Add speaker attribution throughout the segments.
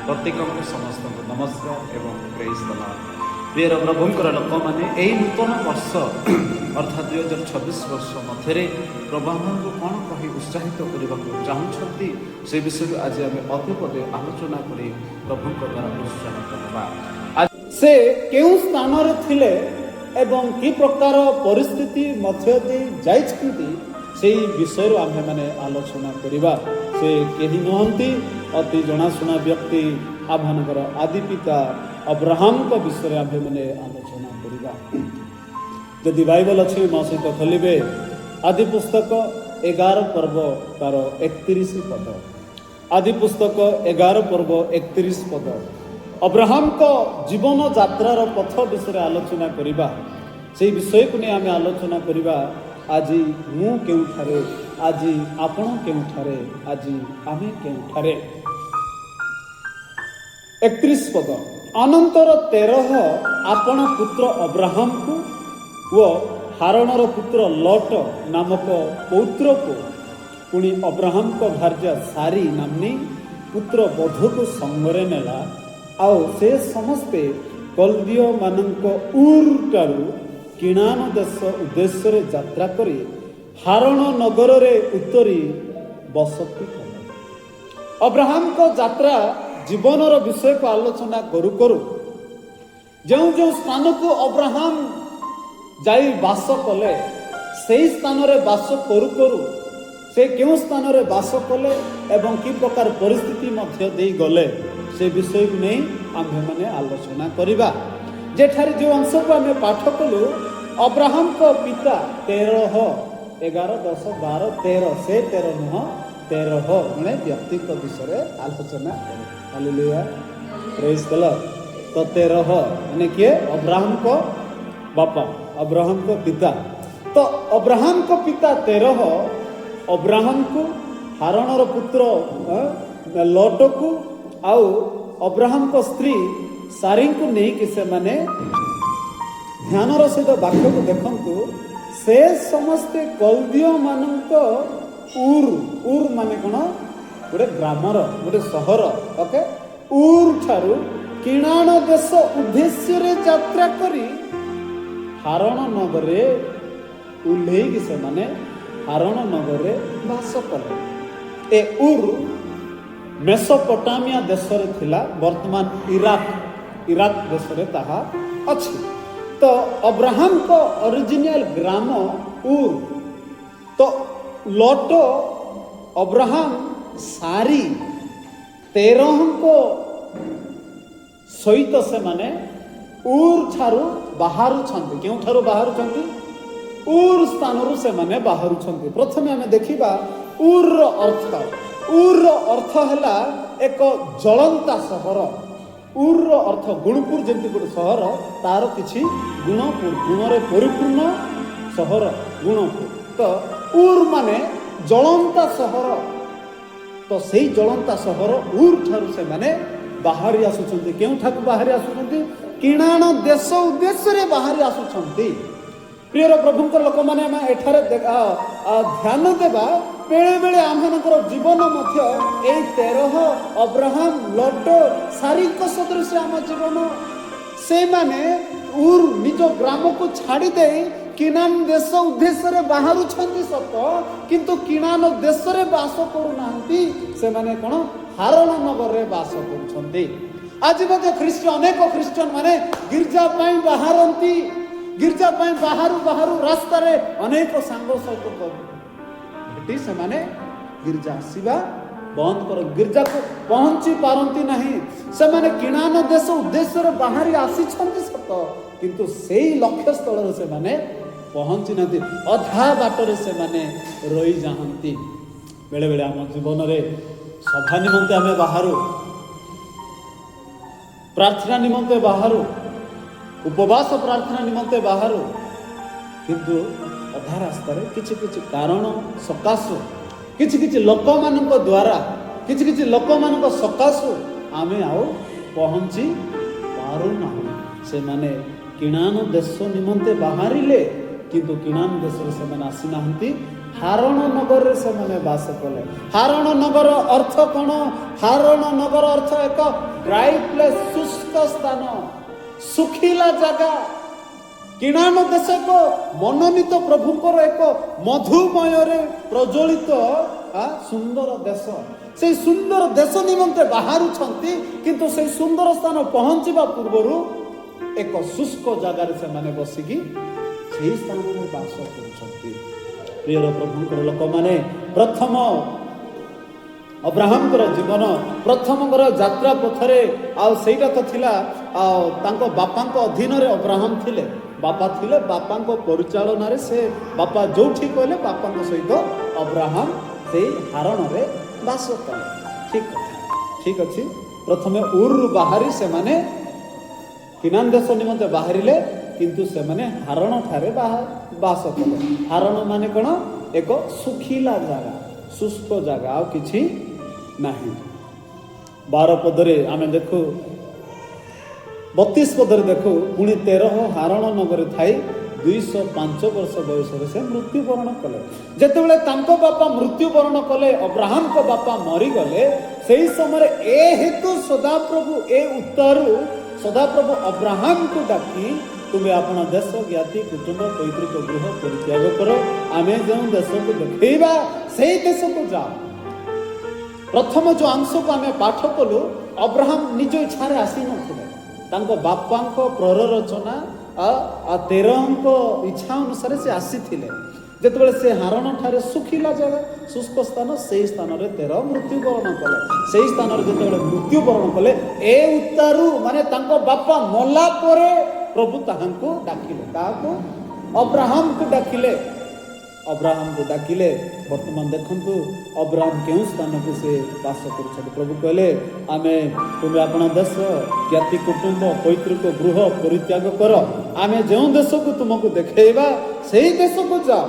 Speaker 1: ପ୍ରତ୍ୟେକଙ୍କୁ ସମସ୍ତଙ୍କୁ ନମସ୍କାର ଏବଂ ପ୍ରେଜ୍ ଦ ଲର୍ଡ। ପ୍ରିୟର ପ୍ରଭୁଙ୍କର ଲୋକମାନେ, ଏହି ନୂତନ ବର୍ଷ ଅର୍ଥାତ୍ 2026 ବର୍ଷ ମଧ୍ୟରେ ପ୍ରଭୁ ଆମମାନଙ୍କୁ କ'ଣ କହି ଉତ୍ସାହିତ କରିବାକୁ ଚାହୁଁଛନ୍ତି, ସେ ବିଷୟରେ ଆଜି ଆମେ ଅତି ପଦେ ଆଲୋଚନା କରି ପ୍ରଭୁଙ୍କ ଦ୍ୱାରା ଉତ୍ସାହିତ ହେବା। ସେ କେଉଁ ସ୍ଥାନରେ ଥିଲେ ଏବଂ କି ପ୍ରକାର ପରିସ୍ଥିତି ମଧ୍ୟ ଦେଇ ଯାଇଛନ୍ତି, ସେଇ ବିଷୟରୁ ଆମ୍ଭେମାନେ ଆଲୋଚନା କରିବା। ସେ କେହି ନୁହନ୍ତି, ଅତି ଜଣାଶୁଣା ବ୍ୟକ୍ତି, ଆମ୍ଭମାନଙ୍କର ଆଦି ପିତା ଅବ୍ରାହମଙ୍କ ବିଷୟରେ ଆମ୍ଭେମାନେ ଆଲୋଚନା କରିବା। ଯଦି ବାଇବଲ ଅଛି, ମୋ ସହିତ ଖୋଲିବେ ଆଦି ପୁସ୍ତକ 11 ପର୍ବ ତାର 31 ପଦ। ଆଦି ପୁସ୍ତକ 11 ପର୍ବ 31 ପଦ। ଅବ୍ରାହମଙ୍କ ଜୀବନ ଯାତ୍ରାର ପଥ ବିଷୟରେ ଆଲୋଚନା କରିବା। ସେଇ ବିଷୟକୁ ନେଇ ଆମେ ଆଲୋଚନା କରିବା। ଆଜି ମୁଁ କେଉଁଠାରେ, ଆଜି ଆପଣ କେଉଁଠାରେ, ଆଜି ଆମେ କେଉଁଠାରେ? 31 ପଦ। ଅନନ୍ତର ତେରହ ଆପଣା ପୁତ୍ର ଅବ୍ରାହମକୁ ଓ ହାରଣର ପୁତ୍ର ଲଟ ନାମକ ପୌତ୍ରକୁ, ପୁଣି ଅବ୍ରାହମଙ୍କ ଭାର୍ଯ୍ୟା ସାରୀ ନାମ୍ନୀ ପୁତ୍ର ବଧୂକୁ ସଙ୍ଗରେ ନେଲା। ଆଉ ସେ ସମସ୍ତେ କଲ୍ଦୀୟମାନଙ୍କ ଉର୍ ଠାରୁ କିଣାନ ଦେଶ ଉଦ୍ଦେଶ୍ୟରେ ଯାତ୍ରା କରି ହାରଣ ନଗରରେ ଉତ୍ତରି ବସତି କଲେ। ଅବ୍ରାହମଙ୍କ ଯାତ୍ରା ଜୀବନର ବିଷୟକୁ ଆଲୋଚନା କରୁ କରୁ ଯେଉଁ ଯେଉଁ ସ୍ଥାନକୁ ଅବ୍ରାହମ ଯାଇ ବାସ କଲେ, ସେଇ ସ୍ଥାନରେ ବାସ କରୁ କରୁ ସେ କେଉଁ ସ୍ଥାନରେ ବାସ କଲେ ଏବଂ କି ପ୍ରକାର ପରିସ୍ଥିତି ମଧ୍ୟ ଦେଇ ଗଲେ, ସେ ବିଷୟକୁ ନେଇ ଆମ୍ଭେମାନେ ଆଲୋଚନା କରିବା। ଯେଠାରେ ଯେଉଁ ଅଂଶକୁ ଆମେ ପାଠ କଲୁ, ଅବ୍ରାହମଙ୍କ ପିତା ତେରହ, 11, 10, 12, 13, ସେ 13 ନୁହଁ, ତେରହ ଜଣେ ବ୍ୟକ୍ତିଙ୍କ ବିଷୟରେ ଆଲୋଚନା କରୁ। ହାଲେଲୁୟା, ପ୍ରେଜ୍ ଦ ଲର୍ଡ। ତ ତେରହ ମାନେ କିଏ? ଅବ୍ରାହମଙ୍କ ବାପା, ଅବ୍ରାହମଙ୍କ ପିତା। ତ ଅବ୍ରାହମଙ୍କ ପିତା ତେରହ ଅବ୍ରାହମକୁ, ହାରଣର ପୁତ୍ର ଲଟକୁ ଆଉ ଅବ୍ରାହମଙ୍କ ସ୍ତ୍ରୀ ସାରୀଙ୍କୁ ନେଇକି ସେମାନେ, ଧ୍ୟାନର ସହିତ ବାକ୍ୟକୁ ଦେଖନ୍ତୁ, ସେ ସମସ୍ତେ କଲ୍ଦୀୟମାନଙ୍କ ଉର୍। ଉର୍ ମାନେ କ'ଣ? ଗୋଟେ ଗ୍ରାମର ଗୋଟେ ସହର। ଓକେ, ଉର୍ ଠାରୁ କିଣାଣ ଦେଶ ଉଦ୍ଦେଶ୍ୟରେ ଯାତ୍ରା କରି ହାରଣ ନଗରରେ ଓହ୍ଲେଇକି ସେମାନେ ହାରଣ ନଗରରେ ବାସ କଲେ। ଏ ଉର୍ ମେସୋପଟାମିଆ ଦେଶରେ ଥିଲା। ବର୍ତ୍ତମାନ ଇରାକ ଦେଶରେ ତାହା ଅଛି। ତ ଅବ୍ରାହମଙ୍କ ଅରିଜିନାଲ ଗ୍ରାମ ଉର୍। ତ ଲଟ, ଅବ୍ରାହମ, ସାରି, ତେରହଙ୍କ ସହିତ ସେମାନେ ଉର୍ ଠାରୁ ବାହାରୁଛନ୍ତି। କେଉଁଠାରୁ ବାହାରୁଛନ୍ତି? ଉର୍ ସ୍ଥାନରୁ ସେମାନେ ବାହାରୁଛନ୍ତି। ପ୍ରଥମେ ଆମେ ଦେଖିବା ଉର୍ର ଅର୍ଥ। ଉର୍ର ଅର୍ଥ ହେଲା ଏକ ଜଳନ୍ତା ସହର। ଉର୍ର ଅର୍ଥ, ଗୁଣପୁର ଯେମିତି ଗୋଟେ ସହର, ତାର କିଛି ଗୁଣ, ଗୁଣରେ ପରିପୂର୍ଣ୍ଣ ସହର ଗୁଣପୁର। ତ ଉର୍ ମାନେ ଜଳନ୍ତା ସହର। ତ ସେଇ ଜଳନ୍ତା ସହର ଉର୍ ଠାରୁ ସେମାନେ ବାହାରି ଆସୁଛନ୍ତି। କେଉଁଠାକୁ ବାହାରି ଆସୁଛନ୍ତି? କିଣାଣ ଦେଶ ଉଦ୍ଦେଶ୍ୟରେ ବାହାରି ଆସୁଛନ୍ତି। ପ୍ରିୟର ପ୍ରଭୁଙ୍କ ଲୋକମାନେ, ଆମେ ଏଠାରେ ଧ୍ୟାନ ଦେବା, ବେଳେ ବେଳେ ଆମମାନଙ୍କର ଜୀବନ ମଧ୍ୟ ଏଇ ତେରହ, ଅବ୍ରାହମ, ଲଟ, ସାରିଙ୍କ ସଦୃଶ ଆମ ଜୀବନ। ସେମାନେ ଉର୍ ନିଜ ଗ୍ରାମକୁ ଛାଡ଼ି ଦେଇ କିଣାନ ଦେଶ ଉଦ୍ଦେଶ୍ୟରେ ବାହାରୁଛନ୍ତି ସତ, କିନ୍ତୁ କିଣାନ ଦେଶରେ ବାସ କରୁନାହାନ୍ତି। ସେମାନେ କ'ଣ ହାରଣ ନଗରରେ ବାସ କରୁଛନ୍ତି। ଆଜି ମଧ୍ୟ ଅନେକ ଖ୍ରୀଷ୍ଟିଆନ ମାନେ ଗିର୍ଜା ପାଇଁ ବାହାରନ୍ତି। ଗିର୍ଜା ପାଇଁ ବାହାରୁ ବାହାରୁ ରାସ୍ତାରେ ଅନେକ ସାଙ୍ଗ ସହିତ ଭେଟି ସେମାନେ ଗିର୍ଜା ଆସିବା ବନ୍ଦ କରନ୍ତି, ଗିର୍ଜାକୁ ପହଞ୍ଚି ପାରନ୍ତି ନାହିଁ। ସେମାନେ କିଣାନ ଦେଶ ଉଦ୍ଦେଶ୍ୟରେ ବାହାରି ଆସିଛନ୍ତି ସତ, କିନ୍ତୁ ସେଇ ଲକ୍ଷ୍ୟସ୍ଥଳରେ ସେମାନେ ପହଞ୍ଚି ନାହାନ୍ତି। ଅଧା ବାଟରେ ସେମାନେ ରହିଯାଆନ୍ତି। ବେଳେବେଳେ ଆମ ଜୀବନରେ ସଭା ନିମନ୍ତେ ଆମେ ବାହାରୁ, ପ୍ରାର୍ଥନା ନିମନ୍ତେ ବାହାରୁ, ଉପବାସ ପ୍ରାର୍ଥନା ନିମନ୍ତେ ବାହାରୁ, କିନ୍ତୁ ଅଧା ରାସ୍ତାରେ କିଛି କିଛି କାରଣ ସକାଶୁ, କିଛି କିଛି ଲୋକମାନଙ୍କ ଦ୍ୱାରା, କିଛି କିଛି ଲୋକମାନଙ୍କ ସକାଶୁ ଆମେ ଆଉ ପହଞ୍ଚି ପାରୁନାହୁଁ। ସେମାନେ କିଣାନ ଦେଶ ନିମନ୍ତେ ବାହାରିଲେ, କିନ୍ତୁ କିଣାନ ଦେଶରେ ସେମାନେ ଆସିନାହାନ୍ତି। ହାରଣ ନଗରରେ ସେମାନେ ବାସ କଲେ। ହାରଣ ନଗର ଅର୍ଥ କ'ଣ? ହାରଣ ନଗର ଅର୍ଥ ଏକ ଡ୍ରାଇ ପ୍ଲେସ୍, ଶୁଷ୍କ ସ୍ଥାନ, ଶୁଖିଲା ଜାଗା। କିଣାନ ଦେଶ ଏକ ମନୋନୀତ ପ୍ରଭୁଙ୍କର ଏକ ମଧୁମୟରେ ପ୍ରଜ୍ୱଳିତ ସୁନ୍ଦର ଦେଶ। ସେଇ ସୁନ୍ଦର ଦେଶ ନିମନ୍ତେ ବାହାରୁଛନ୍ତି, କିନ୍ତୁ ସେଇ ସୁନ୍ଦର ସ୍ଥାନ ପହଞ୍ଚିବା ପୂର୍ବରୁ ଏକ ଶୁଷ୍କ ଜାଗାରେ ସେମାନେ ବସିକି ସେଇ ସ୍ଥାନରେ ବାସ କରୁଛନ୍ତି। ପ୍ରିୟର ପ୍ରଭୁଙ୍କର ଲୋକମାନେ, ପ୍ରଥମ ଅବ୍ରାହମଙ୍କର ଜୀବନ, ପ୍ରଥମଙ୍କର ଯାତ୍ରା ପଥରେ, ଆଉ ସେଇଟା ତ ଥିଲା, ଆଉ ତାଙ୍କ ବାପାଙ୍କ ଅଧୀନରେ ଅବ୍ରାହମ ଥିଲେ। ବାପା ଥିଲେ, ବାପାଙ୍କ ପରିଚାଳନାରେ ସେ, ବାପା ଯୋଉଠି କହିଲେ ବାପାଙ୍କ ସହିତ ଅବ୍ରାହମ ସେଇ ହାରଣରେ ବାସ କଲେ। ଠିକ କଥା, ଠିକ ଅଛି। ପ୍ରଥମେ ଉର୍ରୁ ବାହାରି ସେମାନେ କିନାନ ଦେଶ ନିମନ୍ତେ ବାହାରିଲେ, କିନ୍ତୁ ସେମାନେ ହାରଣ ଠାରେ ବାସ କଲେ। ହାରଣ ମାନେ କ'ଣ? ଏକ ଶୁଖିଲା ଜାଗା, ଶୁଷ୍କ ଜାଗା, ଆଉ କିଛି ନାହିଁ। 12 ପଦରେ ଆମେ ଦେଖୁ, 32 ପଦରେ ଦେଖୁ, ପୁଣି ତେରହ ହାରଣ ନଗରେ ଥାଇ 205 ବର୍ଷ ବୟସରେ ସେ ମୃତ୍ୟୁବରଣ କଲେ। ଯେତେବେଳେ ତାଙ୍କ ବାପା ମୃତ୍ୟୁବରଣ କଲେ, ଅବ୍ରାହମଙ୍କ ବାପା ମରିଗଲେ, ସେହି ସମୟରେ ଏ ହେତୁ ସଦାପ୍ରଭୁ ଏ ଉତ୍ତାରୁ ସଦାପ୍ରଭୁ ଅବ୍ରାହମକୁ ଡାକି, ତୁମେ ଆପଣ ଦେଶ, ଜ୍ଞାତି, କୁଟୁମ୍ବ, ପୈତୃକ ଗୃହ ପରିତ୍ୟାଗ କର, ଆମେ ଯେଉଁ ଦେଶକୁ ଦେଖେଇବା ସେଇ ଦେଶକୁ ଯାଅ। ପ୍ରଥମ ଯେଉଁ ଅଂଶକୁ ଆମେ ପାଠ କଲୁ, ଅବ୍ରାହମ ନିଜ ଇଚ୍ଛାରେ ଆସିନଥିଲେ। ତାଙ୍କ ବାପାଙ୍କ ପ୍ରରୋଚନା, ତେରହଙ୍କ ଇଚ୍ଛା ଅନୁସାରେ ସେ ଆସିଥିଲେ। ଯେତେବେଳେ ସେ ହାରଣ ଠାରେ ଶୁଖିଲା ଜାଗା, ଶୁଷ୍କ ସ୍ଥାନ, ସେଇ ସ୍ଥାନରେ ତେରହ ମୃତ୍ୟୁବରଣ କଲେ। ସେଇ ସ୍ଥାନରେ ଯେତେବେଳେ ମୃତ୍ୟୁବରଣ କଲେ, ଏ ଉତ୍ତାରୁ ମାନେ ତାଙ୍କ ବାପା ମଲା ପରେ ପ୍ରଭୁ ତାହାଙ୍କୁ ଡାକିଲେ। କାହାକୁ? ଅବ୍ରାହମକୁ ଡାକିଲେ। ଅବ୍ରାହମକୁ ଡାକିଲେ। ବର୍ତ୍ତମାନ ଦେଖନ୍ତୁ ଅବ୍ରାହମ କେଉଁ ସ୍ଥାନକୁ ସେ ବାସ କରୁଛନ୍ତି। ପ୍ରଭୁ କହିଲେ, ତୁମେ ଆପଣ ଦେଶ, ଜ୍ଞାତି, କୁଟୁମ୍ବ, ପୈତୃକ ଗୃହ ପରିତ୍ୟାଗ କର, ଆମେ ଯେଉଁ ଦେଶକୁ ତୁମକୁ ଦେଖେଇବା ସେଇ ଦେଶକୁ ଯାଅ।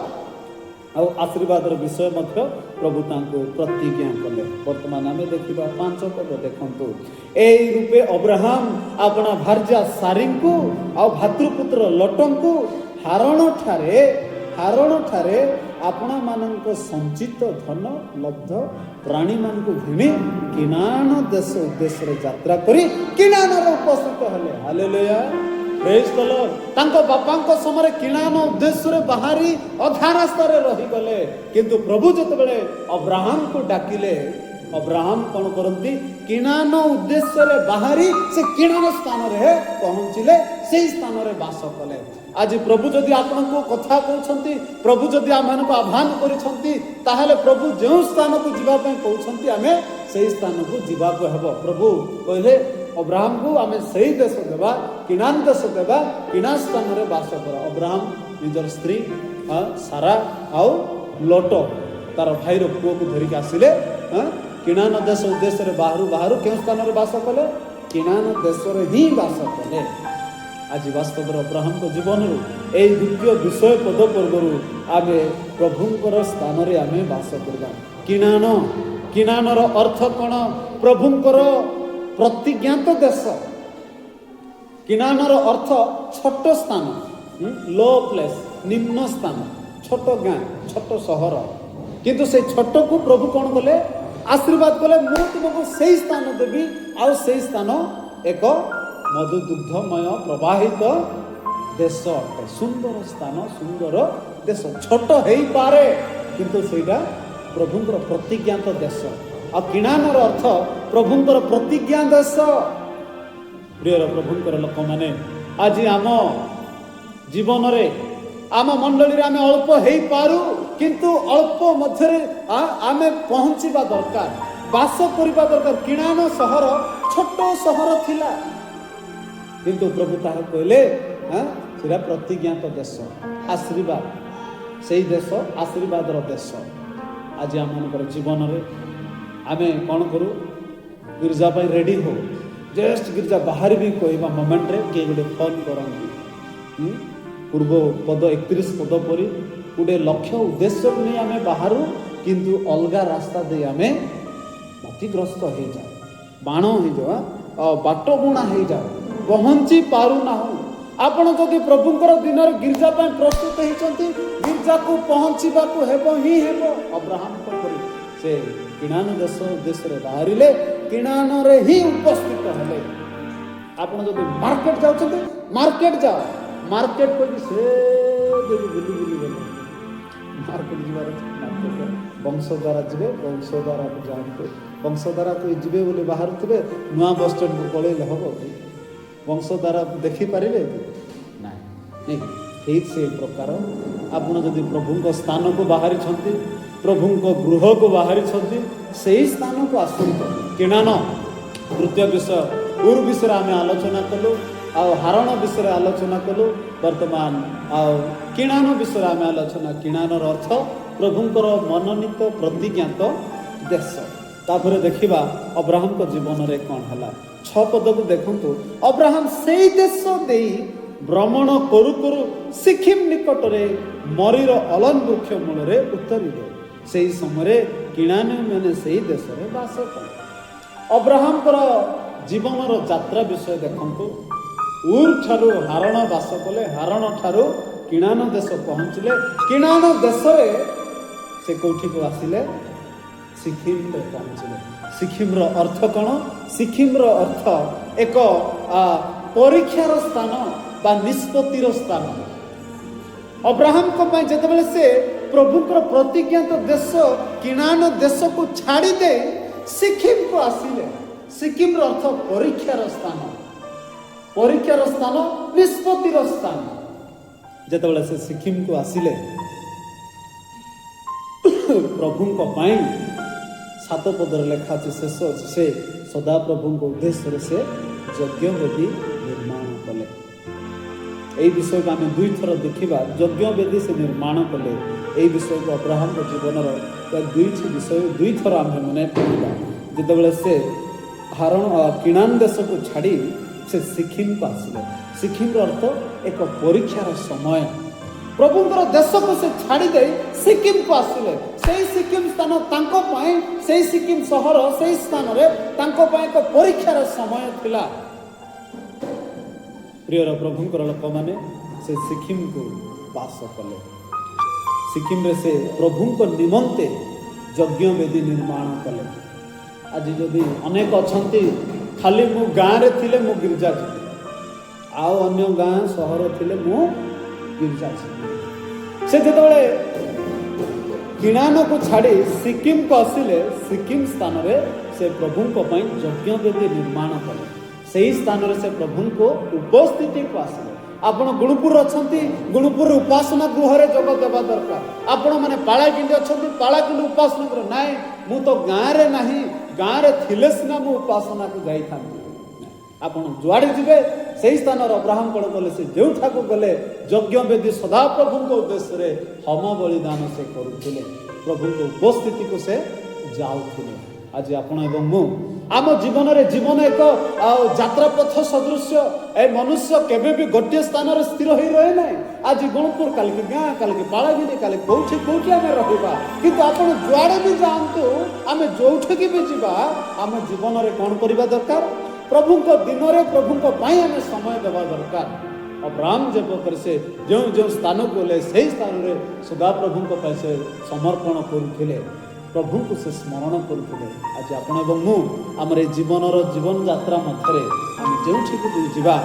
Speaker 1: ଆଉ ଆଶୀର୍ବାଦର ବିଷୟ ମଧ୍ୟ ପ୍ରଭୁ ତାଙ୍କୁ ପ୍ରତିଜ୍ଞା କଲେ। ବର୍ତ୍ତମାନ ଆମେ ଦେଖିବା 5 ପଦ ଦେଖନ୍ତୁ। ଏଇ ରୂପେ ଅବ୍ରାହମ ଆପଣା ଭାର୍ଯ୍ୟା ସାରୀଙ୍କୁ ଆଉ ଭାତୃପୁତ୍ର ଲଟଙ୍କୁ ହାରଣ ଠାରେ ଆପଣାମାନଙ୍କ ସଞ୍ଚିତ ଧନ ଲବ୍ଧ ପ୍ରାଣୀମାନଙ୍କୁ ଘେନି କିଣାନ ଦେଶ ଉଦ୍ଦେଶ୍ୟରେ ଯାତ୍ରା କରି କିଣାନରେ ଉପସ୍ଥିତ ହେଲେ। ହାଲେଲୁୟା, ପ୍ରେଜ୍ ଦ ଲର୍ଡ। ତାଙ୍କ ବାପାଙ୍କ ସମୟରେ କିଣାନ ଉଦ୍ଦେଶ୍ୟରେ ବାହାରି ଅଧା ରାସ୍ତାରେ ରହିଗଲେ, କିନ୍ତୁ ପ୍ରଭୁ ଯେତେବେଳେ ଅବ୍ରାହମକୁ ଡାକିଲେ, ଅବ୍ରାହମ କ'ଣ କରନ୍ତି? କିଣାନ ଉଦ୍ଦେଶ୍ୟରେ ବାହାରି ସେ କିଣାନ ସ୍ଥାନରେ ପହଞ୍ଚିଲେ, ସେଇ ସ୍ଥାନରେ ବାସ କଲେ। ଆଜି ପ୍ରଭୁ ଯଦି ଆପଣଙ୍କୁ କଥା କହୁଛନ୍ତି, ପ୍ରଭୁ ଯଦି ଆମମାନଙ୍କୁ ଆହ୍ୱାନ କରିଛନ୍ତି, ତାହେଲେ ପ୍ରଭୁ ଯେଉଁ ସ୍ଥାନକୁ ଯିବା ପାଇଁ କହୁଛନ୍ତି ଆମେ ସେଇ ସ୍ଥାନକୁ ଯିବାକୁ ହେବ। ପ୍ରଭୁ କହିଲେ ଅବ୍ରାହମକୁ, ଆମେ ସେଇ ଦେଶ ଦେବା, କିଣାନ ଦେଶ ଦେବା, କିଣା ସ୍ଥାନରେ ବାସ କର। ଅବ୍ରାହମ ନିଜର ସ୍ତ୍ରୀ ସାରା ଆଉ ଲୋଟ ତାର ଭାଇର ପୁଅକୁ ଧରିକି ଆସିଲେ। କିଣାନ ଦେଶ ଉଦ୍ଦେଶ୍ୟରେ ବାହାରୁ ବାହାରୁ କେଉଁ ସ୍ଥାନରେ ବାସ କଲେ? କିଣାନ ଦେଶରେ ହିଁ ବାସ କଲେ। ଆଜି ବାସ୍ତବରେ ଅବ୍ରାହମଙ୍କ ଜୀବନରୁ ଏଇ ଦ୍ୱିତୀୟ ବିଷୟ ପଦ ପୂର୍ବରୁ ଆମେ ପ୍ରଭୁଙ୍କର ସ୍ଥାନରେ ଆମେ ବାସ କରିବା। କିଣାନର ଅର୍ଥ କ'ଣ? ପ୍ରଭୁଙ୍କର ପ୍ରତିଜ୍ଞାତ ଦେଶ। କିଣାନର ଅର୍ଥ ଛୋଟ ସ୍ଥାନ, ଲୋ ପ୍ଲେସ୍, ନିମ୍ନ ସ୍ଥାନ, ଛୋଟ ଗାଁ, ଛୋଟ ସହର। କିନ୍ତୁ ସେଇ ଛୋଟକୁ ପ୍ରଭୁ କ'ଣ କଲେ? ଆଶୀର୍ବାଦ କଲେ। ମୁଁ ତୁମକୁ ସେଇ ସ୍ଥାନ ଦେବି, ଆଉ ସେଇ ସ୍ଥାନ ଏକ ମଧୁ ଦୁଗ୍ଧମୟ ପ୍ରବାହିତ ଦେଶ ଅଟେ। ସୁନ୍ଦର ସ୍ଥାନ, ସୁନ୍ଦର ଦେଶ। ଛୋଟ ହେଇପାରେ, କିନ୍ତୁ ସେଇଟା ପ୍ରଭୁଙ୍କର ପ୍ରତିଜ୍ଞାତ ଦେଶ। ଆଉ କିଣାନର ଅର୍ଥ ପ୍ରଭୁଙ୍କର ପ୍ରତିଜ୍ଞା ଦେଶ। ପ୍ରିୟର ପ୍ରଭୁଙ୍କର ଲୋକମାନେ, ଆଜି ଆମ ଜୀବନରେ, ଆମ ମଣ୍ଡଳୀରେ ଆମେ ଅଳ୍ପ ହେଇପାରୁ, କିନ୍ତୁ ଅଳ୍ପ ମଧ୍ୟରେ ଆମେ ପହଞ୍ଚିବା ଦରକାର, ବାସ କରିବା ଦରକାର। କିଣାନ ସହର ଛୋଟ ସହର ଥିଲା, କିନ୍ତୁ ପ୍ରଭୁ ତାହା କହିଲେ, ସେଇଟା ପ୍ରତିଜ୍ଞାତ ଦେଶ, ଆଶୀର୍ବାଦ। ସେଇ ଦେଶ ଆଶୀର୍ବାଦର ଦେଶ। ଆଜି ଆମମାନଙ୍କର ଜୀବନରେ ଆମେ କ'ଣ କରୁ? ଗିର୍ଜା ପାଇଁ ରେଡ଼ି ହଉ, ଜଷ୍ଟ ଗିର୍ଜା ବାହାରିବି କହିବା ମୋମେଣ୍ଟରେ କିଏ ଗୋଟେ ଫୋନ୍ କରନ୍ତି। ପୂର୍ବ ପଦ 31 ପଦ ପରି ଗୋଟେ ଲକ୍ଷ୍ୟ ଉଦ୍ଦେଶ୍ୟକୁ ନେଇ ଆମେ ବାହାରୁ, କିନ୍ତୁ ଅଲଗା ରାସ୍ତା ଦେଇ ଆମେ ମତିଗ୍ରସ୍ତ ହେଇଯାଉ, ବାଣ ହେଇଯାଉ, ବାଟ ବୁଣା ହେଇଯାଉ, ପହଞ୍ଚି ପାରୁନାହୁଁ। ଆପଣ ଯଦି ପ୍ରଭୁଙ୍କର ଦିନରେ ଗିର୍ଜା ପାଇଁ ପ୍ରସ୍ତୁତ ହେଇଛନ୍ତି, ଗିର୍ଜାକୁ ପହଞ୍ଚିବାକୁ ହେବ ହିଁ ହେବ। ଅବ୍ରାହମଙ୍କ ପରି ସେ କିଣାନ ଦେଶ ଉଦ୍ଦେଶ୍ୟରେ ବାହାରିଲେ, କିଣାନରେ ହିଁ ଉପସ୍ଥିତ ହେଲେ। ଆପଣ ଯଦି ମାର୍କେଟ ଯାଉଛନ୍ତି, ମାର୍କେଟ ଯାଅ। ମାର୍କେଟ କହିକି ସେ ଯଦି ବୁଲି ବୁଲି ଗଲେ, ମାର୍କେଟ ଯିବାର ଅଛି, ମାର୍କେଟ ବଂଶଧାରା ଯିବେ, ବଂଶଧାରାକୁ ଯାଆନ୍ତୁ। ବଂଶଧାରାକୁ ଯିବେ ବୋଲି ବାହାରୁଥିବେ, ନୂଆ ବସଷ୍ଟାଣ୍ଡକୁ ପଳେଇଲେ ହବ କି? ବଂଶଧାରା ଦେଖିପାରିବେ କି ନାଇଁ? ନାଇଁ। ଠିକ୍ ସେଇ ପ୍ରକାର ଆପଣ ଯଦି ପ୍ରଭୁଙ୍କ ସ୍ଥାନକୁ ବାହାରିଛନ୍ତି, ପ୍ରଭୁଙ୍କ ଗୃହକୁ ବାହାରିଛନ୍ତି, ସେଇ ସ୍ଥାନକୁ ଆସନ୍ତୁ। କିଣାନ ତୃତୀୟ ବିଷୟ। ଉର ବିଷୟରେ ଆମେ ଆଲୋଚନା କଲୁ ଆଉ ହାରଣ ବିଷୟରେ ଆଲୋଚନା କଲୁ। ବର୍ତ୍ତମାନ ଆଉ କିଣାନ ବିଷୟରେ ଆମେ ଆଲୋଚନା। କିଣାନର ଅର୍ଥ ପ୍ରଭୁଙ୍କର ମନୋନୀତ ପ୍ରତିଜ୍ଞାତ ଦେଶ। ତାପରେ ଦେଖିବା ଅବ୍ରାହମଙ୍କ ଜୀବନରେ କ'ଣ ହେଲା। 6 ପଦକୁ ଦେଖନ୍ତୁ। ଅବ୍ରାହମ ସେଇ ଦେଶ ଦେଇ ଭ୍ରମଣ କରୁ କରୁ ସିଖିମ ନିକଟରେ ମରିର ଅଲନ ବୃକ୍ଷ ମୂଳରେ ଉତରିଲେ। ସେହି ସମୟରେ କିଣାନୀୟମାନେ ସେଇ ଦେଶରେ ବାସ କଲେ। ଅବ୍ରାହମଙ୍କର ଜୀବନର ଯାତ୍ରା ବିଷୟ ଦେଖନ୍ତୁ। ଉର ଠାରୁ ହାରଣ ବାସ କଲେ, ହାରଣ ଠାରୁ କିଣାନ ଦେଶ ପହଞ୍ଚିଲେ। କିଣାନ ଦେଶରେ ସେ କୋଉଠିକୁ ଆସିଲେ? ସିଖିମରେ ପହଞ୍ଚିଲେ। ସିଖିମର ଅର୍ଥ କ'ଣ? ସିଖିମର ଅର୍ଥ ଏକ ପରୀକ୍ଷାର ସ୍ଥାନ ବା ନିଷ୍ପତ୍ତିର ସ୍ଥାନ। ଅବ୍ରାହମଙ୍କ ପାଇଁ ଯେତେବେଳେ ସେ ପ୍ରଭୁଙ୍କର ପ୍ରତିଜ୍ଞାତ ଦେଶ କିଣାନ ଦେଶକୁ ଛାଡ଼ି ଦେଇ ସିଖିମକୁ ଆସିଲେ, ସିକିମର ଅର୍ଥ ପରୀକ୍ଷାର ସ୍ଥାନ, ପରୀକ୍ଷାର ସ୍ଥାନ, ନିଷ୍ପତ୍ତିର ସ୍ଥାନ। ଯେତେବେଳେ ସେ ସିକିମକୁ ଆସିଲେ, ପ୍ରଭୁଙ୍କ ପାଇଁ 7 ପଦରେ ଲେଖା ଅଛି, ଶେଷ ଅଛି, ସେ ସଦାପ୍ରଭୁଙ୍କ ଉଦ୍ଦେଶ୍ୟରେ ସେ ଯଜ୍ଞବେଦୀ ନିର୍ମାଣ କଲେ। ଏଇ ବିଷୟକୁ ଆମେ ଦୁଇଥର ଦେଖିବା। ଯଜ୍ଞବେଦୀ ସେ ନିର୍ମାଣ କଲେ। ଏଇ ବିଷୟକୁ ଅବ୍ରାହମଙ୍କ ଜୀବନର ଦୁଇଟି ବିଷୟ ଦୁଇଥର ଆମେ ମନେ ପଡ଼ିବା। ଯେତେବେଳେ ସେ ହାରଣ କିଣାନ ଦେଶକୁ ଛାଡ଼ି ସେ ସିଖିମକୁ ଆସିଲେ, ସିଖିମର ଅର୍ଥ ଏକ ପରୀକ୍ଷାର ସମୟ। ପ୍ରଭୁଙ୍କର ଦେଶକୁ ସେ ଛାଡ଼ି ଦେଇ ସିକିମକୁ ଆସିଲେ। ସେଇ ସିକିମ ସ୍ଥାନ ତାଙ୍କ ପାଇଁ, ସେଇ ସିକିମ ସହର, ସେଇ ସ୍ଥାନରେ ତାଙ୍କ ପାଇଁ ଏକ ପରୀକ୍ଷାର ସମୟ ଥିଲା। ପ୍ରିୟର ପ୍ରଭୁଙ୍କର ଲୋକମାନେ, ସେ ସିକିମକୁ ବାସ କଲେ। ସିକିମରେ ସେ ପ୍ରଭୁଙ୍କ ନିମନ୍ତେ ଯଜ୍ଞବେଦୀ ନିର୍ମାଣ କଲେ। ଆଜି ଯଦି ଅନେକ ଅଛନ୍ତି, ଖାଲି ମୁଁ ଗାଁରେ ଥିଲେ ମୁଁ ଗିର୍ଜା ଯିବି, ଆଉ ଅନ୍ୟ ଗାଁ ସହର ଥିଲେ ମୁଁ ଗିର୍ଜା ଯିବି। ସେ ଯେତେବେଳେ କିଣାନକୁ ଛାଡ଼ି ସିକିମକୁ ଆସିଲେ, ସିକିମ ସ୍ଥାନରେ ସେ ପ୍ରଭୁଙ୍କ ପାଇଁ ଯଜ୍ଞବେଦୀ ନିର୍ମାଣ କଲେ। ସେହି ସ୍ଥାନରେ ସେ ପ୍ରଭୁଙ୍କ ଉପସ୍ଥିତିକୁ ଆସିଲେ। ଆପଣ ଗୁଣୁପୁର ଅଛନ୍ତି, ଗୁଣୁପୁର ଉପାସନା ଗୃହରେ ଯୋଗ ଦେବା ଦରକାର। ଆପଣମାନେ ପାଳାକିଣ୍ଡି ଅଛନ୍ତି, ପାଳାକିଣ୍ଡି ଉପାସନା ଗୃହ ନାଇଁ, ମୁଁ ତ ଗାଁରେ ନାହିଁ, ଗାଁରେ ଥିଲେ ସିନା ମୁଁ ଉପାସନାକୁ ଯାଇଥାନ୍ତି। ଆପଣ ଯୁଆଡ଼େ ଯିବେ ସେଇ ସ୍ଥାନରେ ଅବ୍ରାହମ କ'ଣ କଲେ? ସେ ଯେଉଁଠାକୁ ଗଲେ ଯଜ୍ଞବେଦୀ ସଦାପ୍ରଭୁଙ୍କ ଉଦ୍ଦେଶ୍ୟରେ ହୋମ ବଳିଦାନ ସେ କରୁଥିଲେ। ପ୍ରଭୁଙ୍କ ଉପସ୍ଥିତିକୁ ସେ ଯାଉଥିଲେ। ଆଜି ଆପଣ ଏବଂ ମୁଁ ଆମ ଜୀବନରେ, ଜୀବନ ଏକ ଆଉ ଯାତ୍ରା ପଥ ସଦୃଶ୍ୟ। ଏ ମନୁଷ୍ୟ କେବେ ବି ଗୋଟିଏ ସ୍ଥାନରେ ସ୍ଥିର ହୋଇ ରହେ ନାହିଁ। ଆଜି ଗୁଣପୁର, କାଲିକି ଗାଁ, କାଲିକି ପାଳଗିରି, କାଲି କୋଉଠି କୋଉଠି ଆମେ ରହିବା। କିନ୍ତୁ ଆପଣ ଯୁଆଡ଼େ ବି ଯାଆନ୍ତୁ, ଆମେ ଯୋଉଠିକି ବି ଯିବା, ଆମ ଜୀବନରେ କ'ଣ କରିବା ଦରକାର? ପ୍ରଭୁଙ୍କ ଦିନରେ ପ୍ରଭୁଙ୍କ ପାଇଁ ଆମେ ସମୟ ଦେବା ଦରକାର। ଅବ୍ରାହମ ଯେପରି ସେ ଯେଉଁ ଯେଉଁ ସ୍ଥାନକୁ ଗଲେ, ସେଇ ସ୍ଥାନରେ ସଦାପ୍ରଭୁଙ୍କ ପାଇଁ ସେ ସମର୍ପଣ କରୁଥିଲେ, ପ୍ରଭୁଙ୍କୁ ସେ ସ୍ମରଣ କରୁଥିଲେ। ଆଜି ଆପଣ ଏବଂ ମୁଁ ଆମର ଏ ଜୀବନର ଜୀବନ ଯାତ୍ରା ମଧ୍ୟରେ ଆମେ ଯେଉଁଠିକୁ ବି ଯିବା,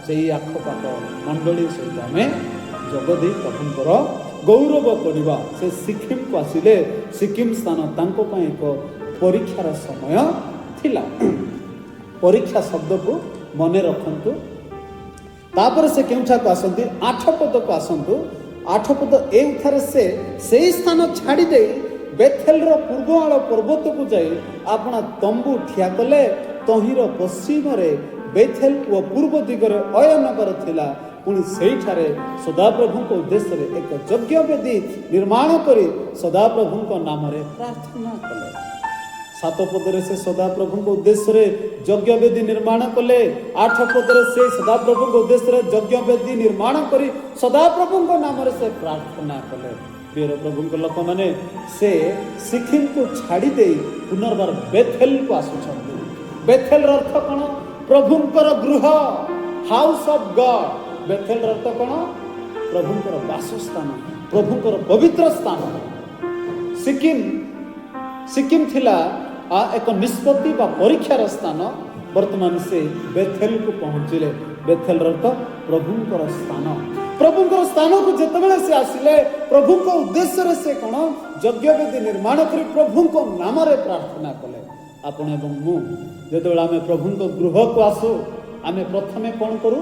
Speaker 1: ସେଇ ଆଖପାଖ ମଣ୍ଡଳୀ ସହିତ ଆମେ ଯୋଗ ଦେଇ ପ୍ରଭୁଙ୍କର ଗୌରବ କରିବା। ସେ ସିକିମକୁ ଆସିଲେ। ସିକିମ ସ୍ଥାନ ତାଙ୍କ ପାଇଁ ଏକ ପରୀକ୍ଷାର ସମୟ ଥିଲା। ପରୀକ୍ଷା ଶବ୍ଦକୁ ମନେ ରଖନ୍ତୁ। ତାପରେ ସେ କେଉଁଠାକୁ ଆସନ୍ତି? 8 ପଦକୁ ଆସନ୍ତୁ। 8 ପଦ, ଏଉଠାରେ ସେ ସେଇ ସ୍ଥାନ ଛାଡ଼ି ଦେଇ ବେଥେଲର ପୂର୍ବ ଆଳ ପର୍ବତକୁ ଯାଇ ଆପଣା ତମ୍ବୁ ଠିଆ କଲେ। ତହିଁର ପଶ୍ଚିମରେ ବେଥେଲ ଓ ପୂର୍ବ ଦିଗରେ ଅୟନଗର ଥିଲା। ପୁଣି ସେଇଠାରେ ସଦାପ୍ରଭୁଙ୍କ ଉଦ୍ଦେଶ୍ୟରେ ଏକ ଯଜ୍ଞବେଦୀ ନିର୍ମାଣ କରି ସଦାପ୍ରଭୁଙ୍କ ନାମରେ ପ୍ରାର୍ଥନା କଲେ। 7 ପଦରେ ସେ ସଦାପ୍ରଭୁଙ୍କ ଉଦ୍ଦେଶ୍ୟରେ ଯଜ୍ଞବେଦୀ ନିର୍ମାଣ କଲେ। 8 ପଦରେ ସେ ସଦାପ୍ରଭୁଙ୍କ ଉଦ୍ଦେଶ୍ୟରେ ଯଜ୍ଞବେଦୀ ନିର୍ମାଣ କରି ସଦାପ୍ରଭୁଙ୍କ ନାମରେ ସେ ପ୍ରାର୍ଥନା କଲେ। ପ୍ରିୟ ପ୍ରଭୁଙ୍କ ଲୋକମାନେ, ସେ ସିଖିମକୁ ଛାଡ଼ି ଦେଇ ପୁନର୍ବାର ବେଥେଲକୁ ଆସୁଛନ୍ତି। ବେଥେଲର ଅର୍ଥ କ'ଣ? ପ୍ରଭୁଙ୍କର ଗୃହ, ହାଉସ୍ ଅଫ୍ ଗଡ୍। ବେଥେଲର ଅର୍ଥ କ'ଣ? ପ୍ରଭୁଙ୍କର ବାସସ୍ଥାନ, ପ୍ରଭୁଙ୍କର ପବିତ୍ର ସ୍ଥାନ। ସିକିମ, ସିକିମ ଥିଲା ଏକ ନିଷ୍ପତ୍ତି ବା ପରୀକ୍ଷାର ସ୍ଥାନ। ବର୍ତ୍ତମାନ ସେ ବେଥେଲକୁ ପହଞ୍ଚିଲେ। ବେଥେଲର ଅର୍ଥ ପ୍ରଭୁଙ୍କର ସ୍ଥାନ। ପ୍ରଭୁଙ୍କର ସ୍ଥାନକୁ ଯେତେବେଳେ ସେ ଆସିଲେ, ପ୍ରଭୁଙ୍କ ଉଦ୍ଦେଶ୍ୟରେ ସେ କ'ଣ ଯଜ୍ଞବେଦୀ ନିର୍ମାଣ କରି ପ୍ରଭୁଙ୍କ ନାମରେ ପ୍ରାର୍ଥନା କଲେ। ଆପଣ ଏବଂ ମୁଁ ଯେତେବେଳେ ଆମେ ପ୍ରଭୁଙ୍କ ଗୃହକୁ ଆସୁ, ଆମେ ପ୍ରଥମେ କ'ଣ କରୁ?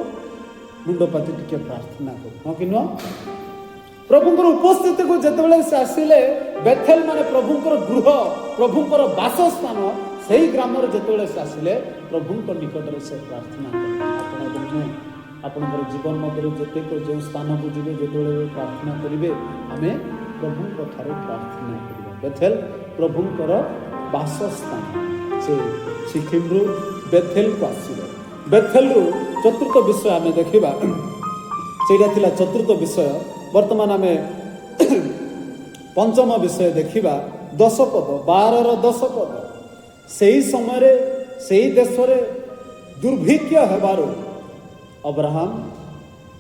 Speaker 1: ମୁଣ୍ଡପାତି ଟିକେ ପ୍ରାର୍ଥନା କରୁ, ହଁ କି ନୁହଁ? ପ୍ରଭୁଙ୍କର ଉପସ୍ଥିତିକୁ ଯେତେବେଳେ ସେ ଆସିଲେ, ବେଥେଲ ମାନେ ପ୍ରଭୁଙ୍କର ଗୃହ, ପ୍ରଭୁଙ୍କର ବାସସ୍ଥାନ, ସେଇ ଗ୍ରାମରେ ଯେତେବେଳେ ସେ ଆସିଲେ, ପ୍ରଭୁଙ୍କ ନିକଟରେ ସେ ପ୍ରାର୍ଥନା କଲେ। ଆପଣ ଏବଂ ମୁଁ ଆପଣଙ୍କର ଜୀବନ ମଧ୍ୟରେ ଯେତେକ ଯେଉଁ ସ୍ଥାନକୁ ଯିବେ, ଯେତେବେଳେ ବି ପ୍ରାର୍ଥନା କରିବେ, ଆମେ ପ୍ରଭୁଙ୍କ ଠାରେ ପ୍ରାର୍ଥନା କରିବା। ବେଥେଲ ପ୍ରଭୁଙ୍କର ବାସସ୍ଥାନ। ସେ ସିକିମରୁ ବେଥେଲକୁ ଆସିଲେ। ବେଥେଲରୁ ଚତୁର୍ଥ ବିଷୟ ଆମେ ଦେଖିବା। ସେଇଟା ଥିଲା ଚତୁର୍ଥ ବିଷୟ। ବର୍ତ୍ତମାନ ଆମେ ପଞ୍ଚମ ବିଷୟ ଦେଖିବା। 10 ପଦ, 12ର 10 ପଦ। ସେହି ସମୟରେ ସେଇ ଦେଶରେ ଦୁର୍ଭିକ୍ଷ ହେବାରୁ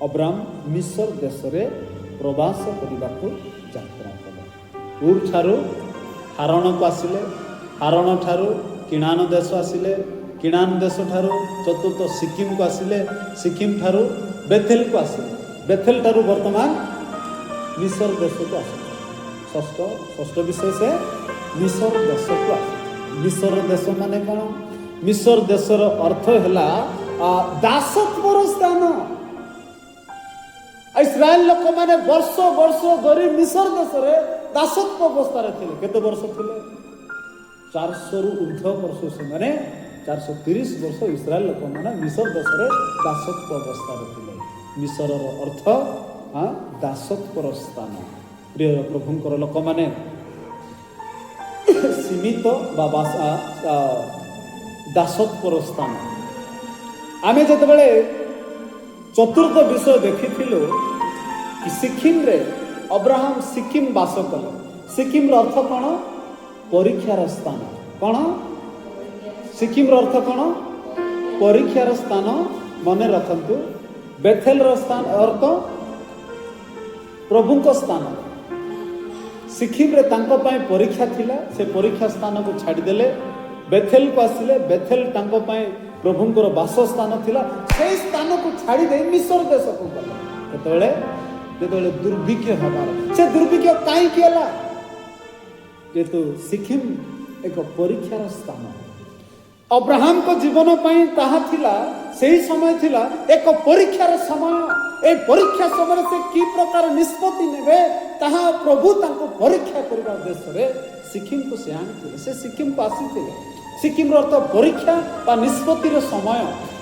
Speaker 1: ଅବ୍ରାମ ମିଶର ଦେଶରେ ପ୍ରବାସ କରିବାକୁ ଯାତ୍ରା କଲେ। ଉର୍ ଠାରୁ ହାରଣକୁ ଆସିଲେ, ହାରଣ ଠାରୁ କିଣାନ ଦେଶ ଆସିଲେ, କିଣାନ ଦେଶ ଠାରୁ ଚତୁର୍ଥ ସିକିମକୁ ଆସିଲେ, ସିକିମ ଠାରୁ ବେଥେଲକୁ ଆସିଲେ, ବେଥେଲ ଠାରୁ ବର୍ତ୍ତମାନ ମିଶର ଦେଶକୁ ଆସୁଛନ୍ତି। ଷଷ୍ଠ ବିଷୟ, ସେ ମିଶର ଦେଶକୁ ଆସୁଛନ୍ତି। ମିଶର ଦେଶ ମାନେ କ'ଣ? ମିଶର ଦେଶର ଅର୍ଥ ହେଲା ଦାସତ୍ୱର ସ୍ଥାନ। ଇସ୍ରାଏଲ ଲୋକମାନେ ବର୍ଷ ବର୍ଷ ଧରି ମିଶର ଦେଶରେ ଦାସତ୍ୱ ଅବସ୍ଥାରେ ଥିଲେ। କେତେ ବର୍ଷ ଥିଲେ? 400ରୁ ଉର୍ଦ୍ଧ୍ୱ ବର୍ଷ। ସେମାନେ 430 ବର୍ଷ ଇସ୍ରାଏଲ ଲୋକମାନେ ମିଶର ଦେଶରେ ଦାସତ୍ୱ ଅବସ୍ଥାରେ ଥିଲେ। ମିଶରର ଅର୍ଥ ଦାସତ୍ୱର ସ୍ଥାନ। ପ୍ରିୟ ପ୍ରଭୁଙ୍କର ଲୋକମାନେ, ସୀମିତ ବା ଦାସତ୍ୱର ସ୍ଥାନ। ଆମେ ଯେତେବେଳେ ଚତୁର୍ଥ ବିଷୟ ଦେଖିଥିଲୁ କି ସିକିମରେ ଅବ୍ରାହମ ସିକିମ ବାସ କଲେ। ସିକିମର ଅର୍ଥ କ'ଣ? ପରୀକ୍ଷାର ସ୍ଥାନ। କ'ଣ? ସିକିମର ଅର୍ଥ କ'ଣ? ପରୀକ୍ଷାର ସ୍ଥାନ। ମନେ ରଖନ୍ତୁ, ବେଥେଲର ସ୍ଥାନ ଅର୍ଥ ପ୍ରଭୁଙ୍କ ସ୍ଥାନ। ସିକିମରେ ତାଙ୍କ ପାଇଁ ପରୀକ୍ଷା ଥିଲା। ସେ ପରୀକ୍ଷା ସ୍ଥାନକୁ ଛାଡ଼ିଦେଲେ, ବେଥେଲକୁ ଆସିଲେ। ବେଥେଲ ତାଙ୍କ ପାଇଁ ପ୍ରଭୁଙ୍କର ବାସସ୍ଥାନ ଥିଲା। ସେଇ ସ୍ଥାନକୁ ଛାଡ଼ି ଦେଇ ମିଶର ଦେଶକୁ ଗଲେ। କେତେବେଳେ? ଯେତେବେଳେ ଦୁର୍ଭିକ୍ଷ ହେବାର। ସେ ଦୁର୍ଭିକ୍ଷ କାହିଁକି ହେଲା? ଯେହେତୁ ସିକିମ ଏକ ପରୀକ୍ଷାର ସ୍ଥାନ। ଅବ୍ରାହମଙ୍କ ଜୀବନ ପାଇଁ ତାହା ଥିଲା, ସେହି ସମୟ ଥିଲା ଏକ ପରୀକ୍ଷାର ସମୟ। ଏ ପରୀକ୍ଷା ସମୟରେ ସେ କି ପ୍ରକାର ନିଷ୍ପତ୍ତି ନେବେ, ତାହା ପ୍ରଭୁ ତାଙ୍କୁ ପରୀକ୍ଷା କରିବା ଉଦ୍ଦେଶ୍ୟରେ ସିକିମକୁ ସେ ଆଣିଥିଲେ। ସେ ସିକିମକୁ ଆସିଥିଲେ। ସିକିମର ଅର୍ଥ ପରୀକ୍ଷା ବା ନିଷ୍ପତ୍ତିର ସମୟ।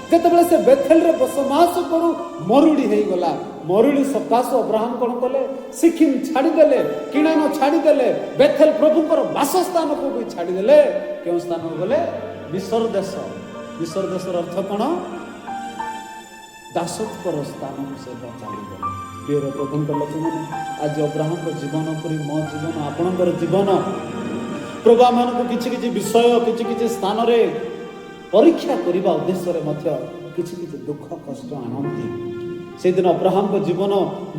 Speaker 1: ଯେତେବେଳେ ସେ ବେଥେଲରେ ବସବାସ କରୁ ମରୁଡ଼ି ହେଇଗଲା। ମରୁଡ଼ି ସକାଶୁ ଅବ୍ରାହମ କ'ଣ କଲେ? ସିକିମ ଛାଡ଼ିଦେଲେ, କିଣାନ ଛାଡ଼ିଦେଲେ, ବେଥେଲ ପ୍ରଭୁଙ୍କର ବାସସ୍ଥାନକୁ ବି ଛାଡ଼ିଦେଲେ। କେଉଁ ସ୍ଥାନକୁ ଗଲେ? ମିଶର ଦେଶ। ମିଶର ଦେଶର ଅର୍ଥ କ'ଣ? ଦାସତ୍ୱର ସ୍ଥାନକୁ ସେ ଚାଲିଗଲେ। ପ୍ରିୟର ପ୍ରଭୁଙ୍କ ଲୋକମାନେ, ଆଜି ଅବ୍ରାହମଙ୍କ ଜୀବନ ପରି ମୋ ଜୀବନ, ଆପଣଙ୍କର ଜୀବନ, ପ୍ରଭୁ ଆମମାନଙ୍କୁ କିଛି କିଛି ବିଷୟ, କିଛି କିଛି ସ୍ଥାନରେ ପରୀକ୍ଷା କରିବା ଉଦ୍ଦେଶ୍ୟରେ ମଧ୍ୟ କିଛି କିଛି ଦୁଃଖ କଷ୍ଟ ଆଣନ୍ତି। ସେଇଦିନ ଅବ୍ରାହମଙ୍କ ଜୀବନ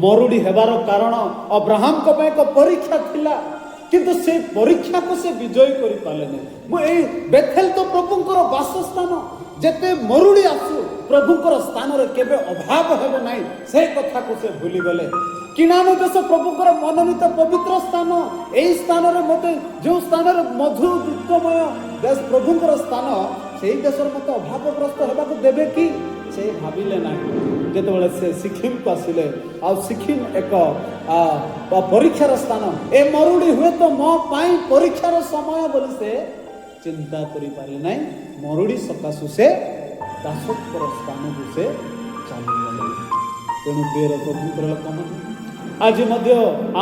Speaker 1: ମରୁଡ଼ି ହେବାର କାରଣ ଅବ୍ରାହମଙ୍କ ପାଇଁ ଏକ ପରୀକ୍ଷା ଥିଲା। କିନ୍ତୁ ସେ ପରୀକ୍ଷାକୁ ସେ ବିଜୟ କରିପାରିଲେନି। ମୁଁ ଏଇ ବେଥେଲ ତ ପ୍ରଭୁଙ୍କର ବାସସ୍ଥାନ, ଯେତେ ମରୁଡ଼ି ଆସୁ ପ୍ରଭୁଙ୍କର ସ୍ଥାନରେ କେବେ ଅଭାବ ହେବ ନାହିଁ, ସେ କଥାକୁ ସେ ଭୁଲିଗଲେ। କିଣାନ ଦେଶ ପ୍ରଭୁଙ୍କର ମନୋନୀତ ପବିତ୍ର ସ୍ଥାନ, ଏଇ ସ୍ଥାନରେ ମୋତେ, ଯେଉଁ ସ୍ଥାନରେ ମଧୁ ଦୁଗ୍ଧମୟ ଦେଶ, ପ୍ରଭୁଙ୍କର ସ୍ଥାନ, ସେଇ ଦେଶରେ ମୋତେ ଅଭାବଗ୍ରସ୍ତ ହେବାକୁ ଦେବେ କି? ସେ ଭାବିଲେ ନାହିଁ। ଯେତେବେଳେ ସେ ସିଖିମକୁ ଆସିଲେ, ଆଉ ସିଖିମ ଏକ ପରୀକ୍ଷାର ସ୍ଥାନ, ଏ ମରୁଡ଼ି ହୁଏତ ମୋ ପାଇଁ ପରୀକ୍ଷାର ସମୟ ବୋଲି ସେ ଚିନ୍ତା କରିପାରିଲେ ନାହିଁ। ମରୁଡ଼ି ସକାଶୁ ସେ ଦାସତ୍ୱର ସ୍ଥାନକୁ ସେ ଚାଲିଗଲେ। ତେଣୁ ପ୍ରିୟର ପ୍ରଭୁଙ୍କର ଲୋକମାନେ, ଆଜି ମଧ୍ୟ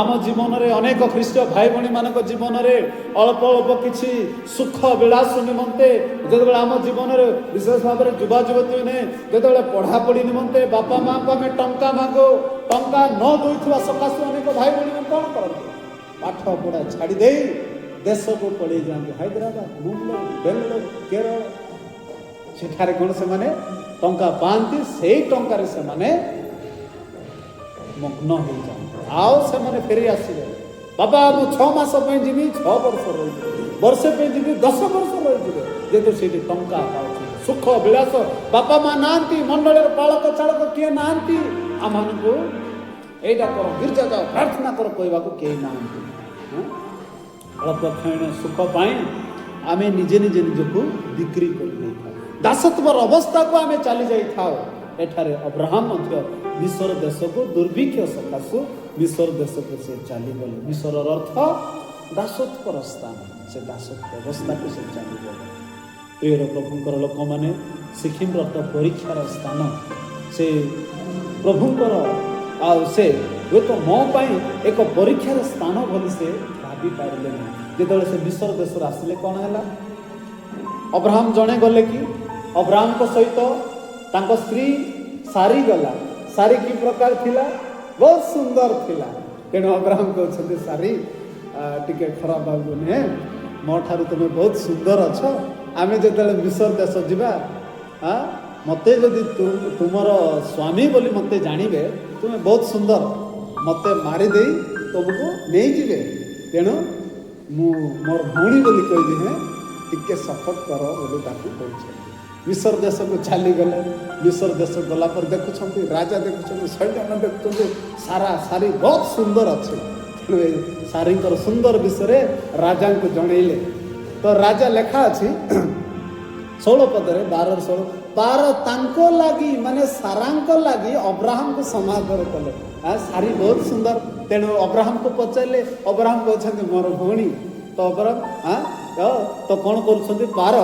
Speaker 1: ଆମ ଜୀବନରେ, ଅନେକ ଖ୍ରୀଷ୍ଟ ଭାଇ ଭଉଣୀମାନଙ୍କ ଜୀବନରେ ଅଳ୍ପ ଅଳ୍ପ କିଛି ସୁଖ ବିଳାସ ନିମନ୍ତେ, ଯେତେବେଳେ ଆମ ଜୀବନରେ ବିଶେଷ ଭାବରେ ଯୁବା ଯୁବତୀମାନେ ଯେତେବେଳେ ପଢ଼ାପଢ଼ି ନିମନ୍ତେ ବାପା ମାଆଙ୍କୁ ଆମେ ଟଙ୍କା ମାଗୁ, ଟଙ୍କା ନ ଦଉଥିବା ସକାଶୁ ଅନେକ ଭାଇ ଭଉଣୀମାନେ କ'ଣ କରନ୍ତି? ପାଠ ପଢ଼ା ଛାଡ଼ି ଦେଇ ଦେଶକୁ ପଳେଇ ଯାଆନ୍ତି, ହାଇଦ୍ରାବାଦ, ମୁମ୍ବାଇ, ବେଙ୍ଗଲୋର, କେରଳ। ସେଠାରେ କ'ଣ ସେମାନେ ଟଙ୍କା ପାଆନ୍ତି, ସେଇ ଟଙ୍କାରେ ସେମାନେ ମଗ୍ନ ହେଇଯାଆନ୍ତି ଆଉ ସେମାନେ ଫେରି ଆସିବେ। ବାବା, ମୁଁ 6 ମାସ ପାଇଁ ଯିବି, 6 ବର୍ଷ ରହିଯିବେ। ବର୍ଷେ ପାଇଁ ଯିବି, 10 ବର୍ଷ ରହିଯିବେ। ଯେହେତୁ ସେଇଠି ଟଙ୍କା ପାଉଛନ୍ତି, ସୁଖ ବିଳାସ, ବାପା ମା ନାହାନ୍ତି, ମଣ୍ଡଳୀର ପାଳକ ଚାଳକ କିଏ ନାହାନ୍ତି, ଆମମାନଙ୍କୁ ଏଇଟା କର, ଗିର୍ଜା ଯାଅ, ପ୍ରାର୍ଥନା କର କହିବାକୁ କେହି ନାହାନ୍ତି। ହଁ? ଅଳ୍ପ କ୍ଷୀଣ ସୁଖ ପାଇଁ ଆମେ ନିଜେ ନିଜେ ନିଜକୁ ବିକ୍ରି କରିଦେଇଥାଉ, ଦାସତ୍ୱର ଅବସ୍ଥାକୁ ଆମେ ଚାଲି ଯାଇଥାଉ। ଏଠାରେ ଅବ୍ରାହମ ମଧ୍ୟ ମିଶର ଦେଶକୁ ଦୁର୍ଭିକ୍ଷ ସକାଶୁ ମିଶର ଦେଶକୁ ସେ ଚାଲିଗଲେ। ମିଶରର ଅର୍ଥ ଦାସତ୍ୱର ସ୍ଥାନ। ସେ ଦାସତ୍ୱ ଅବସ୍ଥାକୁ ସେ ଚାଲିଗଲେ। ପ୍ରିୟର ପ୍ରଭୁଙ୍କର ଲୋକମାନେ, ସିଖିମର ଅର୍ଥ ପରୀକ୍ଷାର ସ୍ଥାନ। ସେ ପ୍ରଭୁଙ୍କର ଆଉ ସେ ହୁଏତ ମୋ ପାଇଁ ଏକ ପରୀକ୍ଷାର ସ୍ଥାନ ବୋଲି ସେ ଭାବି ପାରିଲେ ନାହିଁ। ଯେତେବେଳେ ସେ ମିଶର ଦେଶରୁ ଆସିଲେ, କ'ଣ ହେଲା? ଅବ୍ରାହମ ଜଣେ ଗଲେ କି? ଅବ୍ରାହମଙ୍କ ସହିତ ତାଙ୍କ ସ୍ତ୍ରୀ ସାରି ଗଲା। ସାରି କି ପ୍ରକାର ଥିଲା? ବହୁତ ସୁନ୍ଦର ଥିଲା। ତେଣୁ ଅବ୍ରାହମ କହୁଛନ୍ତି, ସାରି, ଟିକେ ଖରାପ ଭାବିବନି ହେ, ମୋ ଠାରୁ ତୁମେ ବହୁତ ସୁନ୍ଦର ଅଛ। ଆମେ ଯେତେବେଳେ ମିଶର ଦେଶ ଯିବା, ମୋତେ ଯଦି ତୁମର ସ୍ୱାମୀ ବୋଲି ମୋତେ ଜାଣିବେ, ତୁମେ ବହୁତ ସୁନ୍ଦର, ମୋତେ ମାରିଦେଇ ତୁମକୁ ନେଇଯିବେ। ତେଣୁ ମୁଁ ମୋର ଭଉଣୀ ବୋଲି କହିବି ହେଁ, ଟିକେ ସପୋର୍ଟ କର ବୋଲି ତାକୁ କହୁଛନ୍ତି। ମିଶର ଦେଶକୁ ଚାଲିଗଲେ। ମିଶର ଦେଶ ଗଲା ପରେ ଦେଖୁଛନ୍ତି, ରାଜା ଦେଖୁଛନ୍ତି, ସୈନ୍ୟମାନେ ଦେଖୁଛନ୍ତି, ସାରା ସାରି ବହୁତ ସୁନ୍ଦର ଅଛି। ତେଣୁ ଏ ସାରିଙ୍କର ସୁନ୍ଦର ବିଷୟରେ ରାଜାଙ୍କୁ ଜଣେଇଲେ। ତ ରାଜା, ଲେଖା ଅଛି 16 ପଦରେ, 12ର 16, ପାର ତାଙ୍କ ଲାଗି, ମାନେ ସାରାଙ୍କ ଲାଗି ଅବ୍ରାହମକୁ ସମାଦର କଲେ। ସାରି ବହୁତ ସୁନ୍ଦର। ତେଣୁ ଅବ୍ରାହମକୁ ପଚାରିଲେ, ଅବ୍ରାହମ କହୁଛନ୍ତି ମୋର ଭଉଣୀ। ତ ଅବ୍ରାହମ ତ କ'ଣ କରୁଛନ୍ତି? ପାର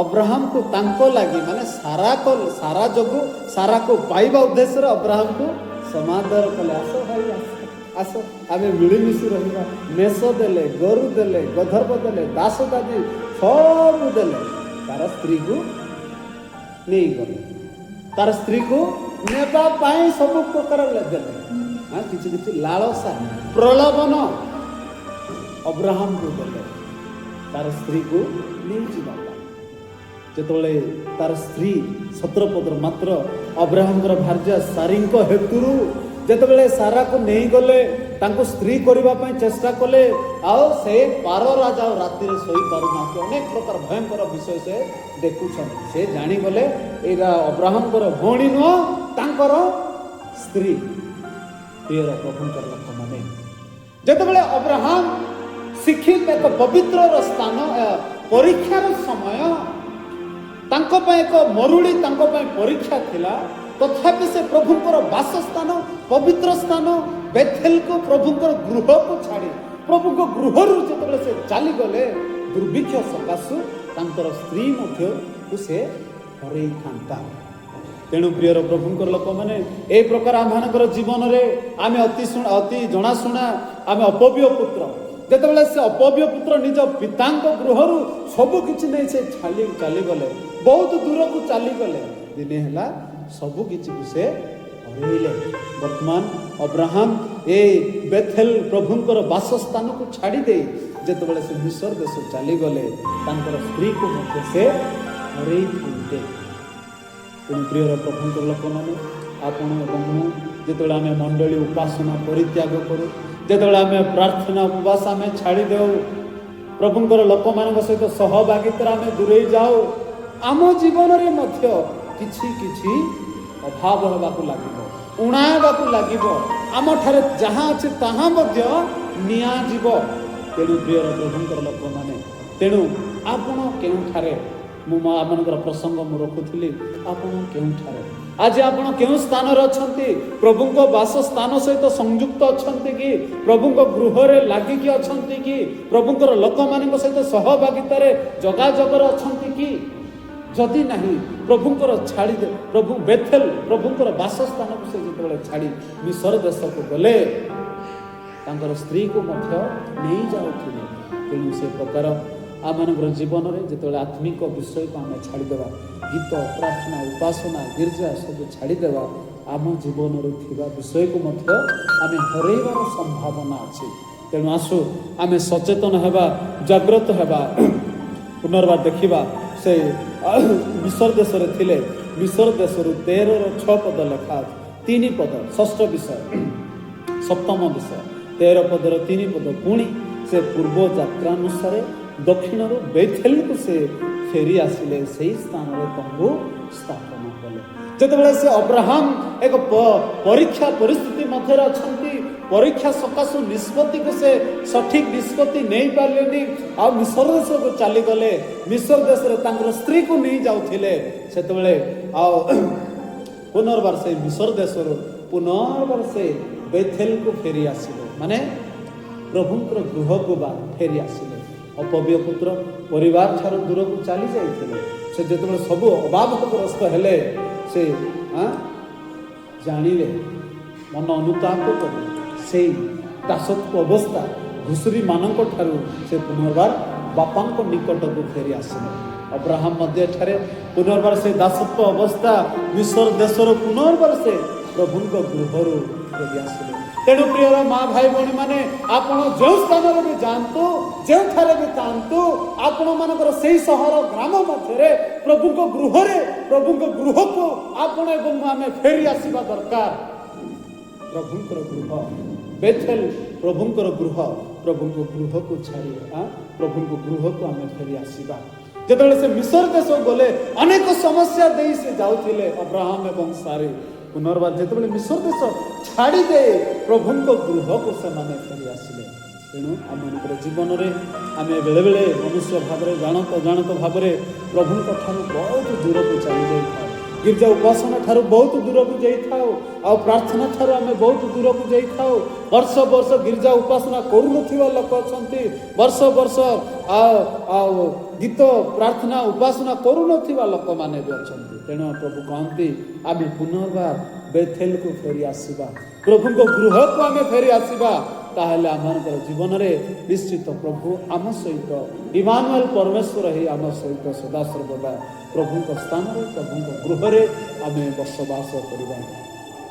Speaker 1: ଅବ୍ରାହମକୁ ତାଙ୍କ ଲାଗି, ମାନେ ସାରା ସାରା ଯୋଗୁ, ସାରାକୁ ପାଇବା ଉଦ୍ଦେଶ୍ୟରେ ଅବ୍ରାହମକୁ ସମାଦର କଲେ। ଆସ ଭାଇ, ଆସ ଆସ, ଆମେ ମିଳିମିଶି ରହିବା। ମେଷ ଦେଲେ, ଗୋରୁ ଦେଲେ, ଗଧର୍ବ ଦେଲେ, ଦାସ ଦାଦି ସବୁ ଦେଲେ। ତାର ସ୍ତ୍ରୀକୁ ନେଇଗଲେ। ତାର ସ୍ତ୍ରୀକୁ ନେବା ପାଇଁ ସବୁ ପ୍ରକାର ଦେଲେ। କିଛି କିଛି ଲାଳସା, ପ୍ରଲୋଭନ ଅବ୍ରାହମକୁ ଦେଲେ ତାର ସ୍ତ୍ରୀକୁ ନେଇଯିବା ପାଇଁ। ଯେତେବେଳେ ତାର ସ୍ତ୍ରୀ, 17 ପଦର, ମାତ୍ର ଅବ୍ରାହମଙ୍କର ଭାର୍ଯ୍ୟା ସାରିଙ୍କ ହେତୁରୁ ଯେତେବେଳେ ସାରାକୁ ନେଇଗଲେ, ତାଙ୍କୁ ସ୍ତ୍ରୀ କରିବା ପାଇଁ ଚେଷ୍ଟା କଲେ, ଆଉ ସେ ପାର ରାଜା ଆଉ ରାତିରେ ଶୋଇପାରୁନାହାନ୍ତି। ଅନେକ ପ୍ରକାର ଭୟଙ୍କର ବିଷୟ ସେ ଦେଖୁଛନ୍ତି। ସେ ଜାଣିଗଲେ ଏଇଟା ଅବ୍ରାହମଙ୍କର ଭଉଣୀ ନୁହଁ, ତାଙ୍କର ସ୍ତ୍ରୀ। ପ୍ରିୟର ପ୍ରଭୁଙ୍କର ଲୋକମାନେ, ଯେତେବେଳେ ଅବ୍ରାହମ ସିଖିମ ଏକ ପବିତ୍ରର ସ୍ଥାନ, ପରୀକ୍ଷାର ସମୟ ତାଙ୍କ ପାଇଁ, ଏକ ମରୁଡ଼ି ତାଙ୍କ ପାଇଁ ପରୀକ୍ଷା ଥିଲା, ତଥାପି ସେ ପ୍ରଭୁଙ୍କର ବାସସ୍ଥାନ, ପବିତ୍ର ସ୍ଥାନ ବେଥେଲକୁ, ପ୍ରଭୁଙ୍କର ଗୃହକୁ ଛାଡ଼ି, ପ୍ରଭୁଙ୍କ ଗୃହରୁ ଯେତେବେଳେ ସେ ଚାଲିଗଲେ ଦୁର୍ଭିକ୍ଷ ସକାଶୁ, ତାଙ୍କର ସ୍ତ୍ରୀ ମଧ୍ୟ ସେ ହରେଇଥାନ୍ତା। ତେଣୁ ପ୍ରିୟର ପ୍ରଭୁଙ୍କର ଲୋକମାନେ, ଏଇ ପ୍ରକାର ଆମମାନଙ୍କର ଜୀବନରେ ଆମେ ଅତି ଶୁଣା, ଅତି ଜଣାଶୁଣା, ଆମେ ଅପବ୍ୟୟ ପୁତ୍ର। ଯେତେବେଳେ ସେ ଅପବ୍ୟୟ ପୁତ୍ର ନିଜ ପିତାଙ୍କ ଗୃହରୁ ସବୁ କିଛି ନେଇ ସେ ଛାଲି ଚାଲିଗଲେ, ବହୁତ ଦୂରକୁ ଚାଲିଗଲେ, ଦିନେ ହେଲା ସବୁ କିଛିକୁ ସେ ହରେଇଲେ। ବର୍ତ୍ତମାନ ଅବ୍ରାହମ ଏ ବେଥେଲ ପ୍ରଭୁଙ୍କର ବାସସ୍ଥାନକୁ ଛାଡ଼ି ଦେଇ ଯେତେବେଳେ ସେ ମିଶର ଦେଶ ଚାଲିଗଲେ, ତାଙ୍କର ସ୍ତ୍ରୀକୁ ମଧ୍ୟ ସେ ହରେଇଥାନ୍ତେ। ତେଣୁ ପ୍ରିୟର ପ୍ରଭୁଙ୍କର ଲୋକମାନେ, ଆପଣ ଏବଂ ମୁଁ ଯେତେବେଳେ ଆମେ ମଣ୍ଡଳୀ ଉପାସନା ପରିତ୍ୟାଗ କରୁ, ଯେତେବେଳେ ଆମେ ପ୍ରାର୍ଥନା ଉପବାସ ଆମେ ଛାଡ଼ି ଦେଉ, ପ୍ରଭୁଙ୍କର ଲୋକମାନଙ୍କ ସହିତ ସହଭାଗିତାରେ ଆମେ ଦୂରେଇ ଯାଉ, ଆମ ଜୀବନରେ ମଧ୍ୟ କିଛି କିଛି ଅଭାବ ହେବାକୁ ଲାଗିବ, ଉଣା ହେବାକୁ ଲାଗିବ। ଆମଠାରେ ଯାହା ଅଛି ତାହା ମଧ୍ୟ ନିଆଯିବ। ତେଣୁ ପ୍ରିୟର ପ୍ରଭୁଙ୍କର ଲୋକମାନେ, ତେଣୁ ଆପଣ କେଉଁଠାରେ? ମୁଁ ଆପଣଙ୍କର ପ୍ରସଙ୍ଗ ମୁଁ ରଖୁଥିଲି, ଆପଣ କେଉଁଠାରେ ଆଜି? ଆପଣ କେଉଁ ସ୍ଥାନରେ ଅଛନ୍ତି? ପ୍ରଭୁଙ୍କ ବାସସ୍ଥାନ ସହିତ ସଂଯୁକ୍ତ ଅଛନ୍ତି କି? ପ୍ରଭୁଙ୍କ ଗୃହରେ ଲାଗିକି ଅଛନ୍ତି କି? ପ୍ରଭୁଙ୍କର ଲୋକମାନଙ୍କ ସହିତ ସହଭାଗିତାରେ ଯୋଗାଯୋଗରେ ଅଛନ୍ତି କି? ଯଦି ନାହିଁ, ପ୍ରଭୁଙ୍କର ଛାଡ଼ି ପ୍ରଭୁ ବେଥେଲ ପ୍ରଭୁଙ୍କର ବାସସ୍ଥାନକୁ ସେ ଯେତେବେଳେ ଛାଡ଼ି ମିଶର ଦେଶକୁ ଗଲେ, ତାଙ୍କର ସ୍ତ୍ରୀକୁ ମଧ୍ୟ ନେଇଯାଉଥିଲେ। ତେଣୁ ସେ ପ୍ରକାର ଆମମାନଙ୍କର ଜୀବନରେ ଯେତେବେଳେ ଆତ୍ମିକ ବିଷୟକୁ ଆମେ ଛାଡ଼ିଦେବା, ଗୀତ, ପ୍ରାର୍ଥନା, ଉପାସନା, ଗିର୍ଜା ସବୁ ଛାଡ଼ିଦେବା, ଆମ ଜୀବନରେ ଥିବା ବିଷୟକୁ ମଧ୍ୟ ଆମେ ହରେଇବାର ସମ୍ଭାବନା ଅଛି। ତେଣୁ ଆସୁ ଆମେ ସଚେତନ ହେବା, ଜାଗ୍ରତ ହେବା। ପୁନର୍ବାର ଦେଖିବା, ସେ ମିଶର ଦେଶରେ ଥିଲେ। ମିଶର ଦେଶରୁ 13ର 6 ପଦ ଲେଖା ଅଛି, 3 ପଦ, ଷଷ୍ଠ ବିଷୟ। ସପ୍ତମ ବିଷୟ, 13 ପଦର 3 ପଦ, ପୁଣି ସେ ପୂର୍ବ ଯାତ୍ରାନୁସାରେ ଦକ୍ଷିଣରୁ ବେଥେଲକୁ ସେ ଫେରି ଆସିଲେ, ସେହି ସ୍ଥାନରେ ତମ୍ବୁ ସ୍ଥାପନ କଲେ। ଯେତେବେଳେ ସେ ଅବ୍ରାହମ ଏକ ପରୀକ୍ଷା ପରିସ୍ଥିତି ମଧ୍ୟରେ ଅଛନ୍ତି, ପରୀକ୍ଷା ସକାଶୁ ନିଷ୍ପତ୍ତିକୁ ସେ ସଠିକ ନିଷ୍ପତ୍ତି ନେଇପାରିଲେନି ଆଉ ମିଶର ଦେଶକୁ ଚାଲିଗଲେ। ମିଶର ଦେଶରେ ତାଙ୍କର ସ୍ତ୍ରୀକୁ ନେଇ ଯାଉଥିଲେ ସେତେବେଳେ, ଆଉ ପୁନର୍ବାର ସେ ମିଶର ଦେଶରୁ ପୁନର୍ବାର ସେ ବେଥେଲକୁ ଫେରି ଆସିଲେ, ମାନେ ପ୍ରଭୁଙ୍କର ଗୃହକୁ ବା ଫେରି ଆସିଲେ। ଅପବ୍ୟ ପୁତ୍ର ପରିବାର ଠାରୁ ଦୂରକୁ ଚାଲି ଯାଇଥିଲେ। ସେ ଯେତେବେଳେ ସବୁ ଅଭାବଗ୍ରସ୍ତ ହେଲେ, ସେ ଜାଣିଲେ, ମନ ଅନୁତାପ କରି ସେଇ ଦାସତ୍ୱ ଅବସ୍ଥା ଘୁଷୁରୀ ମାନଙ୍କ ଠାରୁ ସେ ପୁନର୍ବାର ବାପାଙ୍କ ନିକଟକୁ ଫେରି ଆସିଲେ। ଅବ୍ରାହମ ମଧ୍ୟ ଏଠାରେ ପୁନର୍ବାର ସେ ଦାସତ୍ୱ ଅବସ୍ଥା ମିଶର ଦେଶରୁ ପୁନର୍ବାର ସେ ପ୍ରଭୁଙ୍କ ଗୃହରୁ ଫେରି ଆସିଲେ। ତେଣୁ ପ୍ରିୟର ମା ଭାଇ ଭଉଣୀ ମାନେ, ଆପଣ ଯେଉଁ ସ୍ଥାନରେ ବି ଯାଆନ୍ତୁ, ଯେଉଁଠାରେ ବି ଥାଆନ୍ତୁ, ଆପଣମାନଙ୍କର ସେଇ ସହର ଗ୍ରାମ ମଧ୍ୟରେ ପ୍ରଭୁଙ୍କ ଗୃହରେ, ପ୍ରଭୁଙ୍କ ଗୃହକୁ ଆପଣ ଏବଂ ଆମେ ଫେରି ଆସିବା ଦରକାର। ପ୍ରଭୁଙ୍କର ଗୃହ ବେଥେଲ, ପ୍ରଭୁଙ୍କର ଗୃହ, ପ୍ରଭୁଙ୍କ ଗୃହକୁ ଛାଡ଼ି ପ୍ରଭୁଙ୍କ ଗୃହକୁ ଆମେ ଫେରି ଆସିବା। ଯେତେବେଳେ ସେ ମିଶର ଦେଶକୁ ଗଲେ, ଅନେକ ସମସ୍ୟା ଦେଇ ସେ ଯାଉଥିଲେ ଅବ୍ରାହମ ଏବଂ ସାରୀ। ପୁନର୍ବାର ଯେତେବେଳେ ମିଶର ଦେଶ ଛାଡ଼ି ଦେଇ ପ୍ରଭୁଙ୍କ ଗୃହକୁ ସେମାନେ ଫେରି ଆସିଲେ। ତେଣୁ ଆମମାନଙ୍କର ଜୀବନରେ ଆମେ ବେଳେବେଳେ ମନୁଷ୍ୟ ଭାବରେ ଜାଣତ ଅଜାଣତ ଭାବରେ ପ୍ରଭୁଙ୍କ ଠାରୁ ବହୁତ ଦୂରକୁ ଚାଲି ଯାଇଥାଉ, ଗିର୍ଜା ଉପାସନା ଠାରୁ ବହୁତ ଦୂରକୁ ଯାଇଥାଉ, ଆଉ ପ୍ରାର୍ଥନା ଠାରୁ ଆମେ ବହୁତ ଦୂରକୁ ଯାଇଥାଉ। ବର୍ଷ ବର୍ଷ ଗିର୍ଜା ଉପାସନା କରୁନଥିବା ଲୋକ ଅଛନ୍ତି, ବର୍ଷ ବର୍ଷ ଆଉ ଗୀତ ପ୍ରାର୍ଥନା ଉପାସନା କରୁନଥିବା ଲୋକମାନେ ବି ଅଛନ୍ତି। ତେଣୁ ପ୍ରଭୁ କହନ୍ତି, ଆମେ ପୁନର୍ବାର ବେଥେଲକୁ ଫେରି ଆସିବା, ପ୍ରଭୁଙ୍କ ଗୃହକୁ ଆମେ ଫେରି ଆସିବା, ତାହେଲେ ଆମମାନଙ୍କର ଜୀବନରେ ନିଶ୍ଚିତ ପ୍ରଭୁ ଆମ ସହିତ, ଇମାନୁଏଲ ପରମେଶ୍ୱର ହିଁ ଆମ ସହିତ ସଦାସର୍ବଦା ପ୍ରଭୁଙ୍କ ସ୍ଥାନରେ, ପ୍ରଭୁଙ୍କ ଗୃହରେ ଆମେ ବସବାସ କରିବା।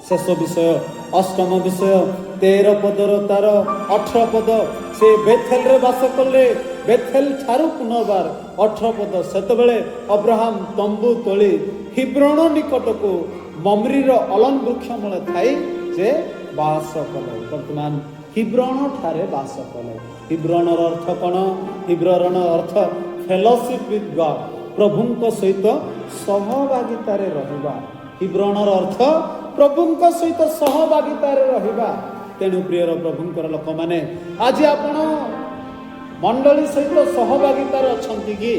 Speaker 1: ଶେଷ ବିଷୟ, ଅଷ୍ଟମ ବିଷୟ, 13 ପଦର ତାର 18 ପଦ, ସେ ବେଥେଲରେ ବାସ କଲେ। ବେଥେଲ ଠାରୁ ପୁନର୍ବାର 18 ପଦ, ସେତେବେଳେ ଅବ୍ରାହମ ତମ୍ବୁ ତୋଳି ହିବ୍ରୋଣ ନିକଟକୁ ମମ୍ରିର ଅଲନ ବୃକ୍ଷ ମୂଳେ ଥାଇ ଯେ ବାସ କଲେ। ବର୍ତ୍ତମାନ ହିବ୍ରୋଣ ଠାରେ ବାସ କଲେ। ହିବ୍ରୋଣର ଅର୍ଥ କ'ଣ? ହିବ୍ରୋଣର ଅର୍ଥ ଫେଲୋସିପ୍ ୱିଥ୍ ଗଡ୍, ପ୍ରଭୁଙ୍କ ସହିତ ସହଭାଗିତାରେ ରହିବା। ହିବ୍ରୋଣର ଅର୍ଥ ପ୍ରଭୁଙ୍କ ସହିତ ସହଭାଗିତାରେ ରହିବା। ତେଣୁ ପ୍ରିୟର ପ୍ରଭୁଙ୍କର ଲୋକମାନେ, ଆଜି ଆପଣ ମଣ୍ଡଳୀ ସହିତ ସହଭାଗିତାରେ ଅଛନ୍ତି କି?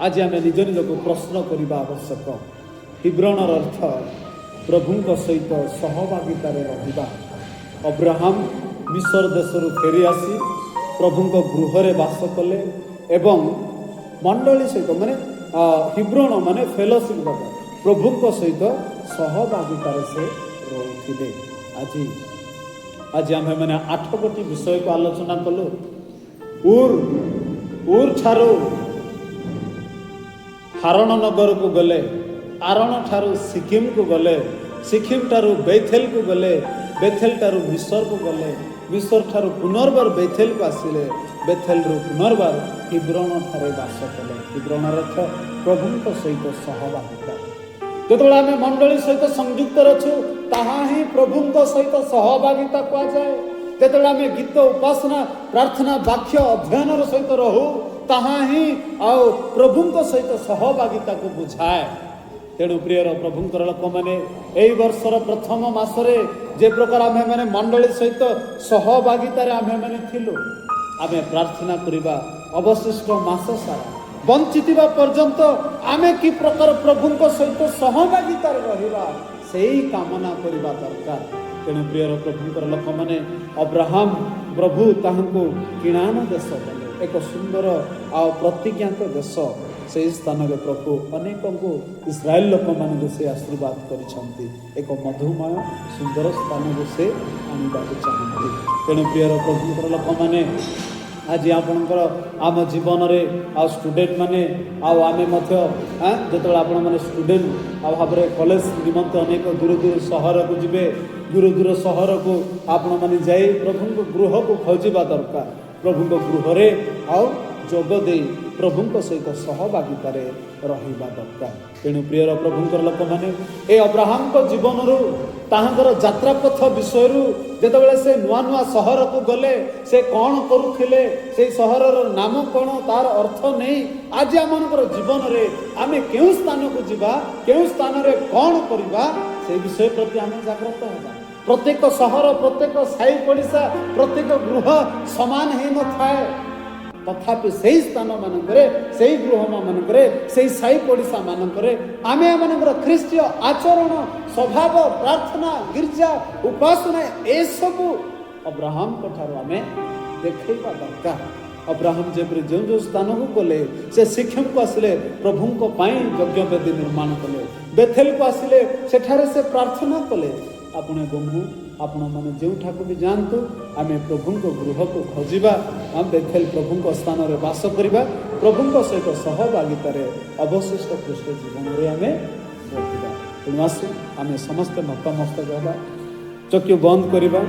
Speaker 1: ଆଜି ଆମେ ନିଜ ନିଜକୁ ପ୍ରଶ୍ନ କରିବା ଆବଶ୍ୟକ। ହିବ୍ରୋଣର ଅର୍ଥ ପ୍ରଭୁଙ୍କ ସହିତ ସହଭାଗିତାରେ ରହିବା। ଅବ୍ରାହମ ମିଶର ଦେଶରୁ ଫେରି ଆସି ପ୍ରଭୁଙ୍କ ଗୃହରେ ବାସ କଲେ ଏବଂ ମଣ୍ଡଳୀ ସହିତ, ମାନେ ହିବ୍ରୋଣ ମାନେ ଫେଲୋସିପ୍, ପ୍ରଭୁଙ୍କ ସହିତ ସହଭାଗିତାରେ ସେ ରହୁଥିଲେ। ଆଜି ଆମ୍ଭେମାନେ 8 ଗୋଟି ବିଷୟକୁ ଆଲୋଚନା କଲୁ। ଉର୍ ଠାରୁ ହାରଣ ନଗରକୁ ଗଲେ, ହାରଣ ଠାରୁ ସିକିମକୁ ଗଲେ, ସିକିମ ଠାରୁ ବେଥେଲକୁ ଗଲେ, ବେଥେଲ ଠାରୁ ମିଶରକୁ ଗଲେ, ମିଶର ଠାରୁ ପୁନର୍ବାର ବେଥେଲକୁ ଆସିଲେ, ବେଥେଲରୁ ପୁନର୍ବାର ହିବ୍ରୋଣ ଠାରେ ବାସ କଲେ। ହିବ୍ରୋଣର ଅର୍ଥ ପ୍ରଭୁଙ୍କ ସହିତ ସହଭାଗିତା। ଯେତେବେଳେ ଆମେ ମଣ୍ଡଳୀ ସହିତ ସଂଯୁକ୍ତ ଅଛୁ, ତାହା ହିଁ ପ୍ରଭୁଙ୍କ ସହିତ ସହଭାଗିତା କୁହାଯାଏ। ଯେତେବେଳେ ଆମେ ଗୀତ, ଉପାସନା, ପ୍ରାର୍ଥନା, ବାକ୍ୟ ଅଧ୍ୟୟନର ସହିତ ରହୁ, ତାହା ହିଁ ଆଉ ପ୍ରଭୁଙ୍କ ସହିତ ସହଭାଗିତାକୁ ବୁଝାଏ। ତେଣୁ ପ୍ରିୟର ପ୍ରଭୁଙ୍କର ଲୋକମାନେ, ଏଇ ବର୍ଷର ପ୍ରଥମ ମାସରେ ଯେ ପ୍ରକାର ଆମ୍ଭେମାନେ ମଣ୍ଡଳୀ ସହିତ ସହଭାଗିତାରେ ଆମ୍ଭେମାନେ ଥିଲୁ, ଆମେ ପ୍ରାର୍ଥନା କରିବା ଅବଶିଷ୍ଟ ମାସ ସାରା ବଞ୍ଚିଥିବା ପର୍ଯ୍ୟନ୍ତ ଆମେ କି ପ୍ରକାର ପ୍ରଭୁଙ୍କ ସହିତ ସହଭାଗିତାରେ ରହିବା, ସେଇ କାମନା କରିବା ଦରକାର। ତେଣୁ ପ୍ରିୟର ପ୍ରଭୁଙ୍କର ଲୋକମାନେ, ଅବ୍ରାହମ ପ୍ରଭୁ ତାହାଙ୍କୁ କିଣାନ ଦେଶ ଦେଲେ, ଏକ ସୁନ୍ଦର ଆଉ ପ୍ରତିଜ୍ଞାତ ଦେଶ। ସେହି ସ୍ଥାନରେ ପ୍ରଭୁ ଅନେକଙ୍କୁ, ଇସ୍ରାଏଲ ଲୋକମାନଙ୍କୁ ସେ ଆଶୀର୍ବାଦ କରିଛନ୍ତି। ଏକ ମଧୁମୟ ସୁନ୍ଦର ସ୍ଥାନକୁ ସେ ଆଣିବାକୁ ଚାହାନ୍ତି। ତେଣୁ ପ୍ରିୟର ପ୍ରଭୁଙ୍କର ଲୋକମାନେ, ଆଜି ଆପଣଙ୍କର ଆମ ଜୀବନରେ ଆଉ ଷ୍ଟୁଡେଣ୍ଟ ମାନେ ଆଉ ଆମେ ମଧ୍ୟ, ଯେତେବେଳେ ଆପଣମାନେ ଷ୍ଟୁଡେଣ୍ଟ ଆଉ ଭାବରେ କଲେଜ ନିମନ୍ତେ ଅନେକ ଦୂର ଦୂର ସହରକୁ ଯିବେ, ଦୂର ଦୂର ସହରକୁ ଆପଣମାନେ ଯାଇ ପ୍ରଭୁଙ୍କ ଗୃହକୁ ଖୋଜିବା ଦରକାର। ପ୍ରଭୁଙ୍କ ଗୃହରେ ଆଉ ଯୋଗ ଦେଇ ପ୍ରଭୁଙ୍କ ସହିତ ସହଭାଗିତାରେ ରହିବା ଦରକାର। ତେଣୁ ପ୍ରିୟର ପ୍ରଭୁଙ୍କର ଲୋକମାନେ, ଏ ଅବ୍ରାହମଙ୍କ ଜୀବନରୁ, ତାହାଙ୍କର ଯାତ୍ରାପଥ ବିଷୟରୁ, ଯେତେବେଳେ ସେ ନୂଆ ନୂଆ ସହରକୁ ଗଲେ ସେ କ'ଣ କରୁଥିଲେ, ସେଇ ସହରର ନାମ କ'ଣ, ତାର ଅର୍ଥ ନେଇ ଆଜି ଆମମାନଙ୍କର ଜୀବନରେ ଆମେ କେଉଁ ସ୍ଥାନକୁ ଯିବା, କେଉଁ ସ୍ଥାନରେ କ'ଣ କରିବା, ସେଇ ବିଷୟ ପ୍ରତି ଆମେ ଜାଗ୍ରତ ହେବା। ପ୍ରତ୍ୟେକ ସହର, ପ୍ରତ୍ୟେକ ସାହି ପଡ଼ିଶା, ପ୍ରତ୍ୟେକ ଗୃହ ସମାନ ହେଇନଥାଏ। ତଥାପି ସେଇ ସ୍ଥାନ ମାନଙ୍କରେ, ସେଇ ଗୃହ ମାନଙ୍କରେ, ସେଇ ସାହି ପଡ଼ିଶା ମାନଙ୍କରେ ଆମେ ଆମମାନଙ୍କର ଖ୍ରୀଷ୍ଟୀୟ ଆଚରଣ, ସ୍ୱଭାବ, ପ୍ରାର୍ଥନା, ଗିର୍ଜା, ଉପାସନା, ଏସବୁ ଅବ୍ରାହମଙ୍କ ଠାରୁ ଆମେ ଦେଖେଇବା ଦରକାର। ଅବ୍ରାହମ ଯେପରି ଯେଉଁ ଯେଉଁ ସ୍ଥାନକୁ ଗଲେ, ସେ ସିଖିମକୁ ଆସିଲେ, ପ୍ରଭୁଙ୍କ ପାଇଁ ଯଜ୍ଞବେଦୀ ନିର୍ମାଣ କଲେ। ବେଥେଲକୁ ଆସିଲେ, ସେଠାରେ ସେ ପ୍ରାର୍ଥନା କଲେ। ଆପଣ ଏବଂ ମୁଁ, ଆପଣମାନେ ଯେଉଁଠାକୁ ବି ଯାଆନ୍ତୁ, ଆମେ ପ୍ରଭୁଙ୍କ ଗୃହକୁ ଖୋଜିବା, ଆମେ ବେଥେଲ ପ୍ରଭୁଙ୍କ ସ୍ଥାନରେ ବାସ କରିବା, ପ୍ରଭୁଙ୍କ ସହିତ ସହଭାଗିତାରେ ଅବଶିଷ୍ଟ ଖ୍ରୀଷ୍ଟ ଜୀବନରେ ଆମେ ରହିବା। ତେଣୁ ଆସୁ ଆମେ ସମସ୍ତେ ନତମସ୍ତକ ହେବା, ଚକ୍ଷୁ ବନ୍ଦ କରିବା।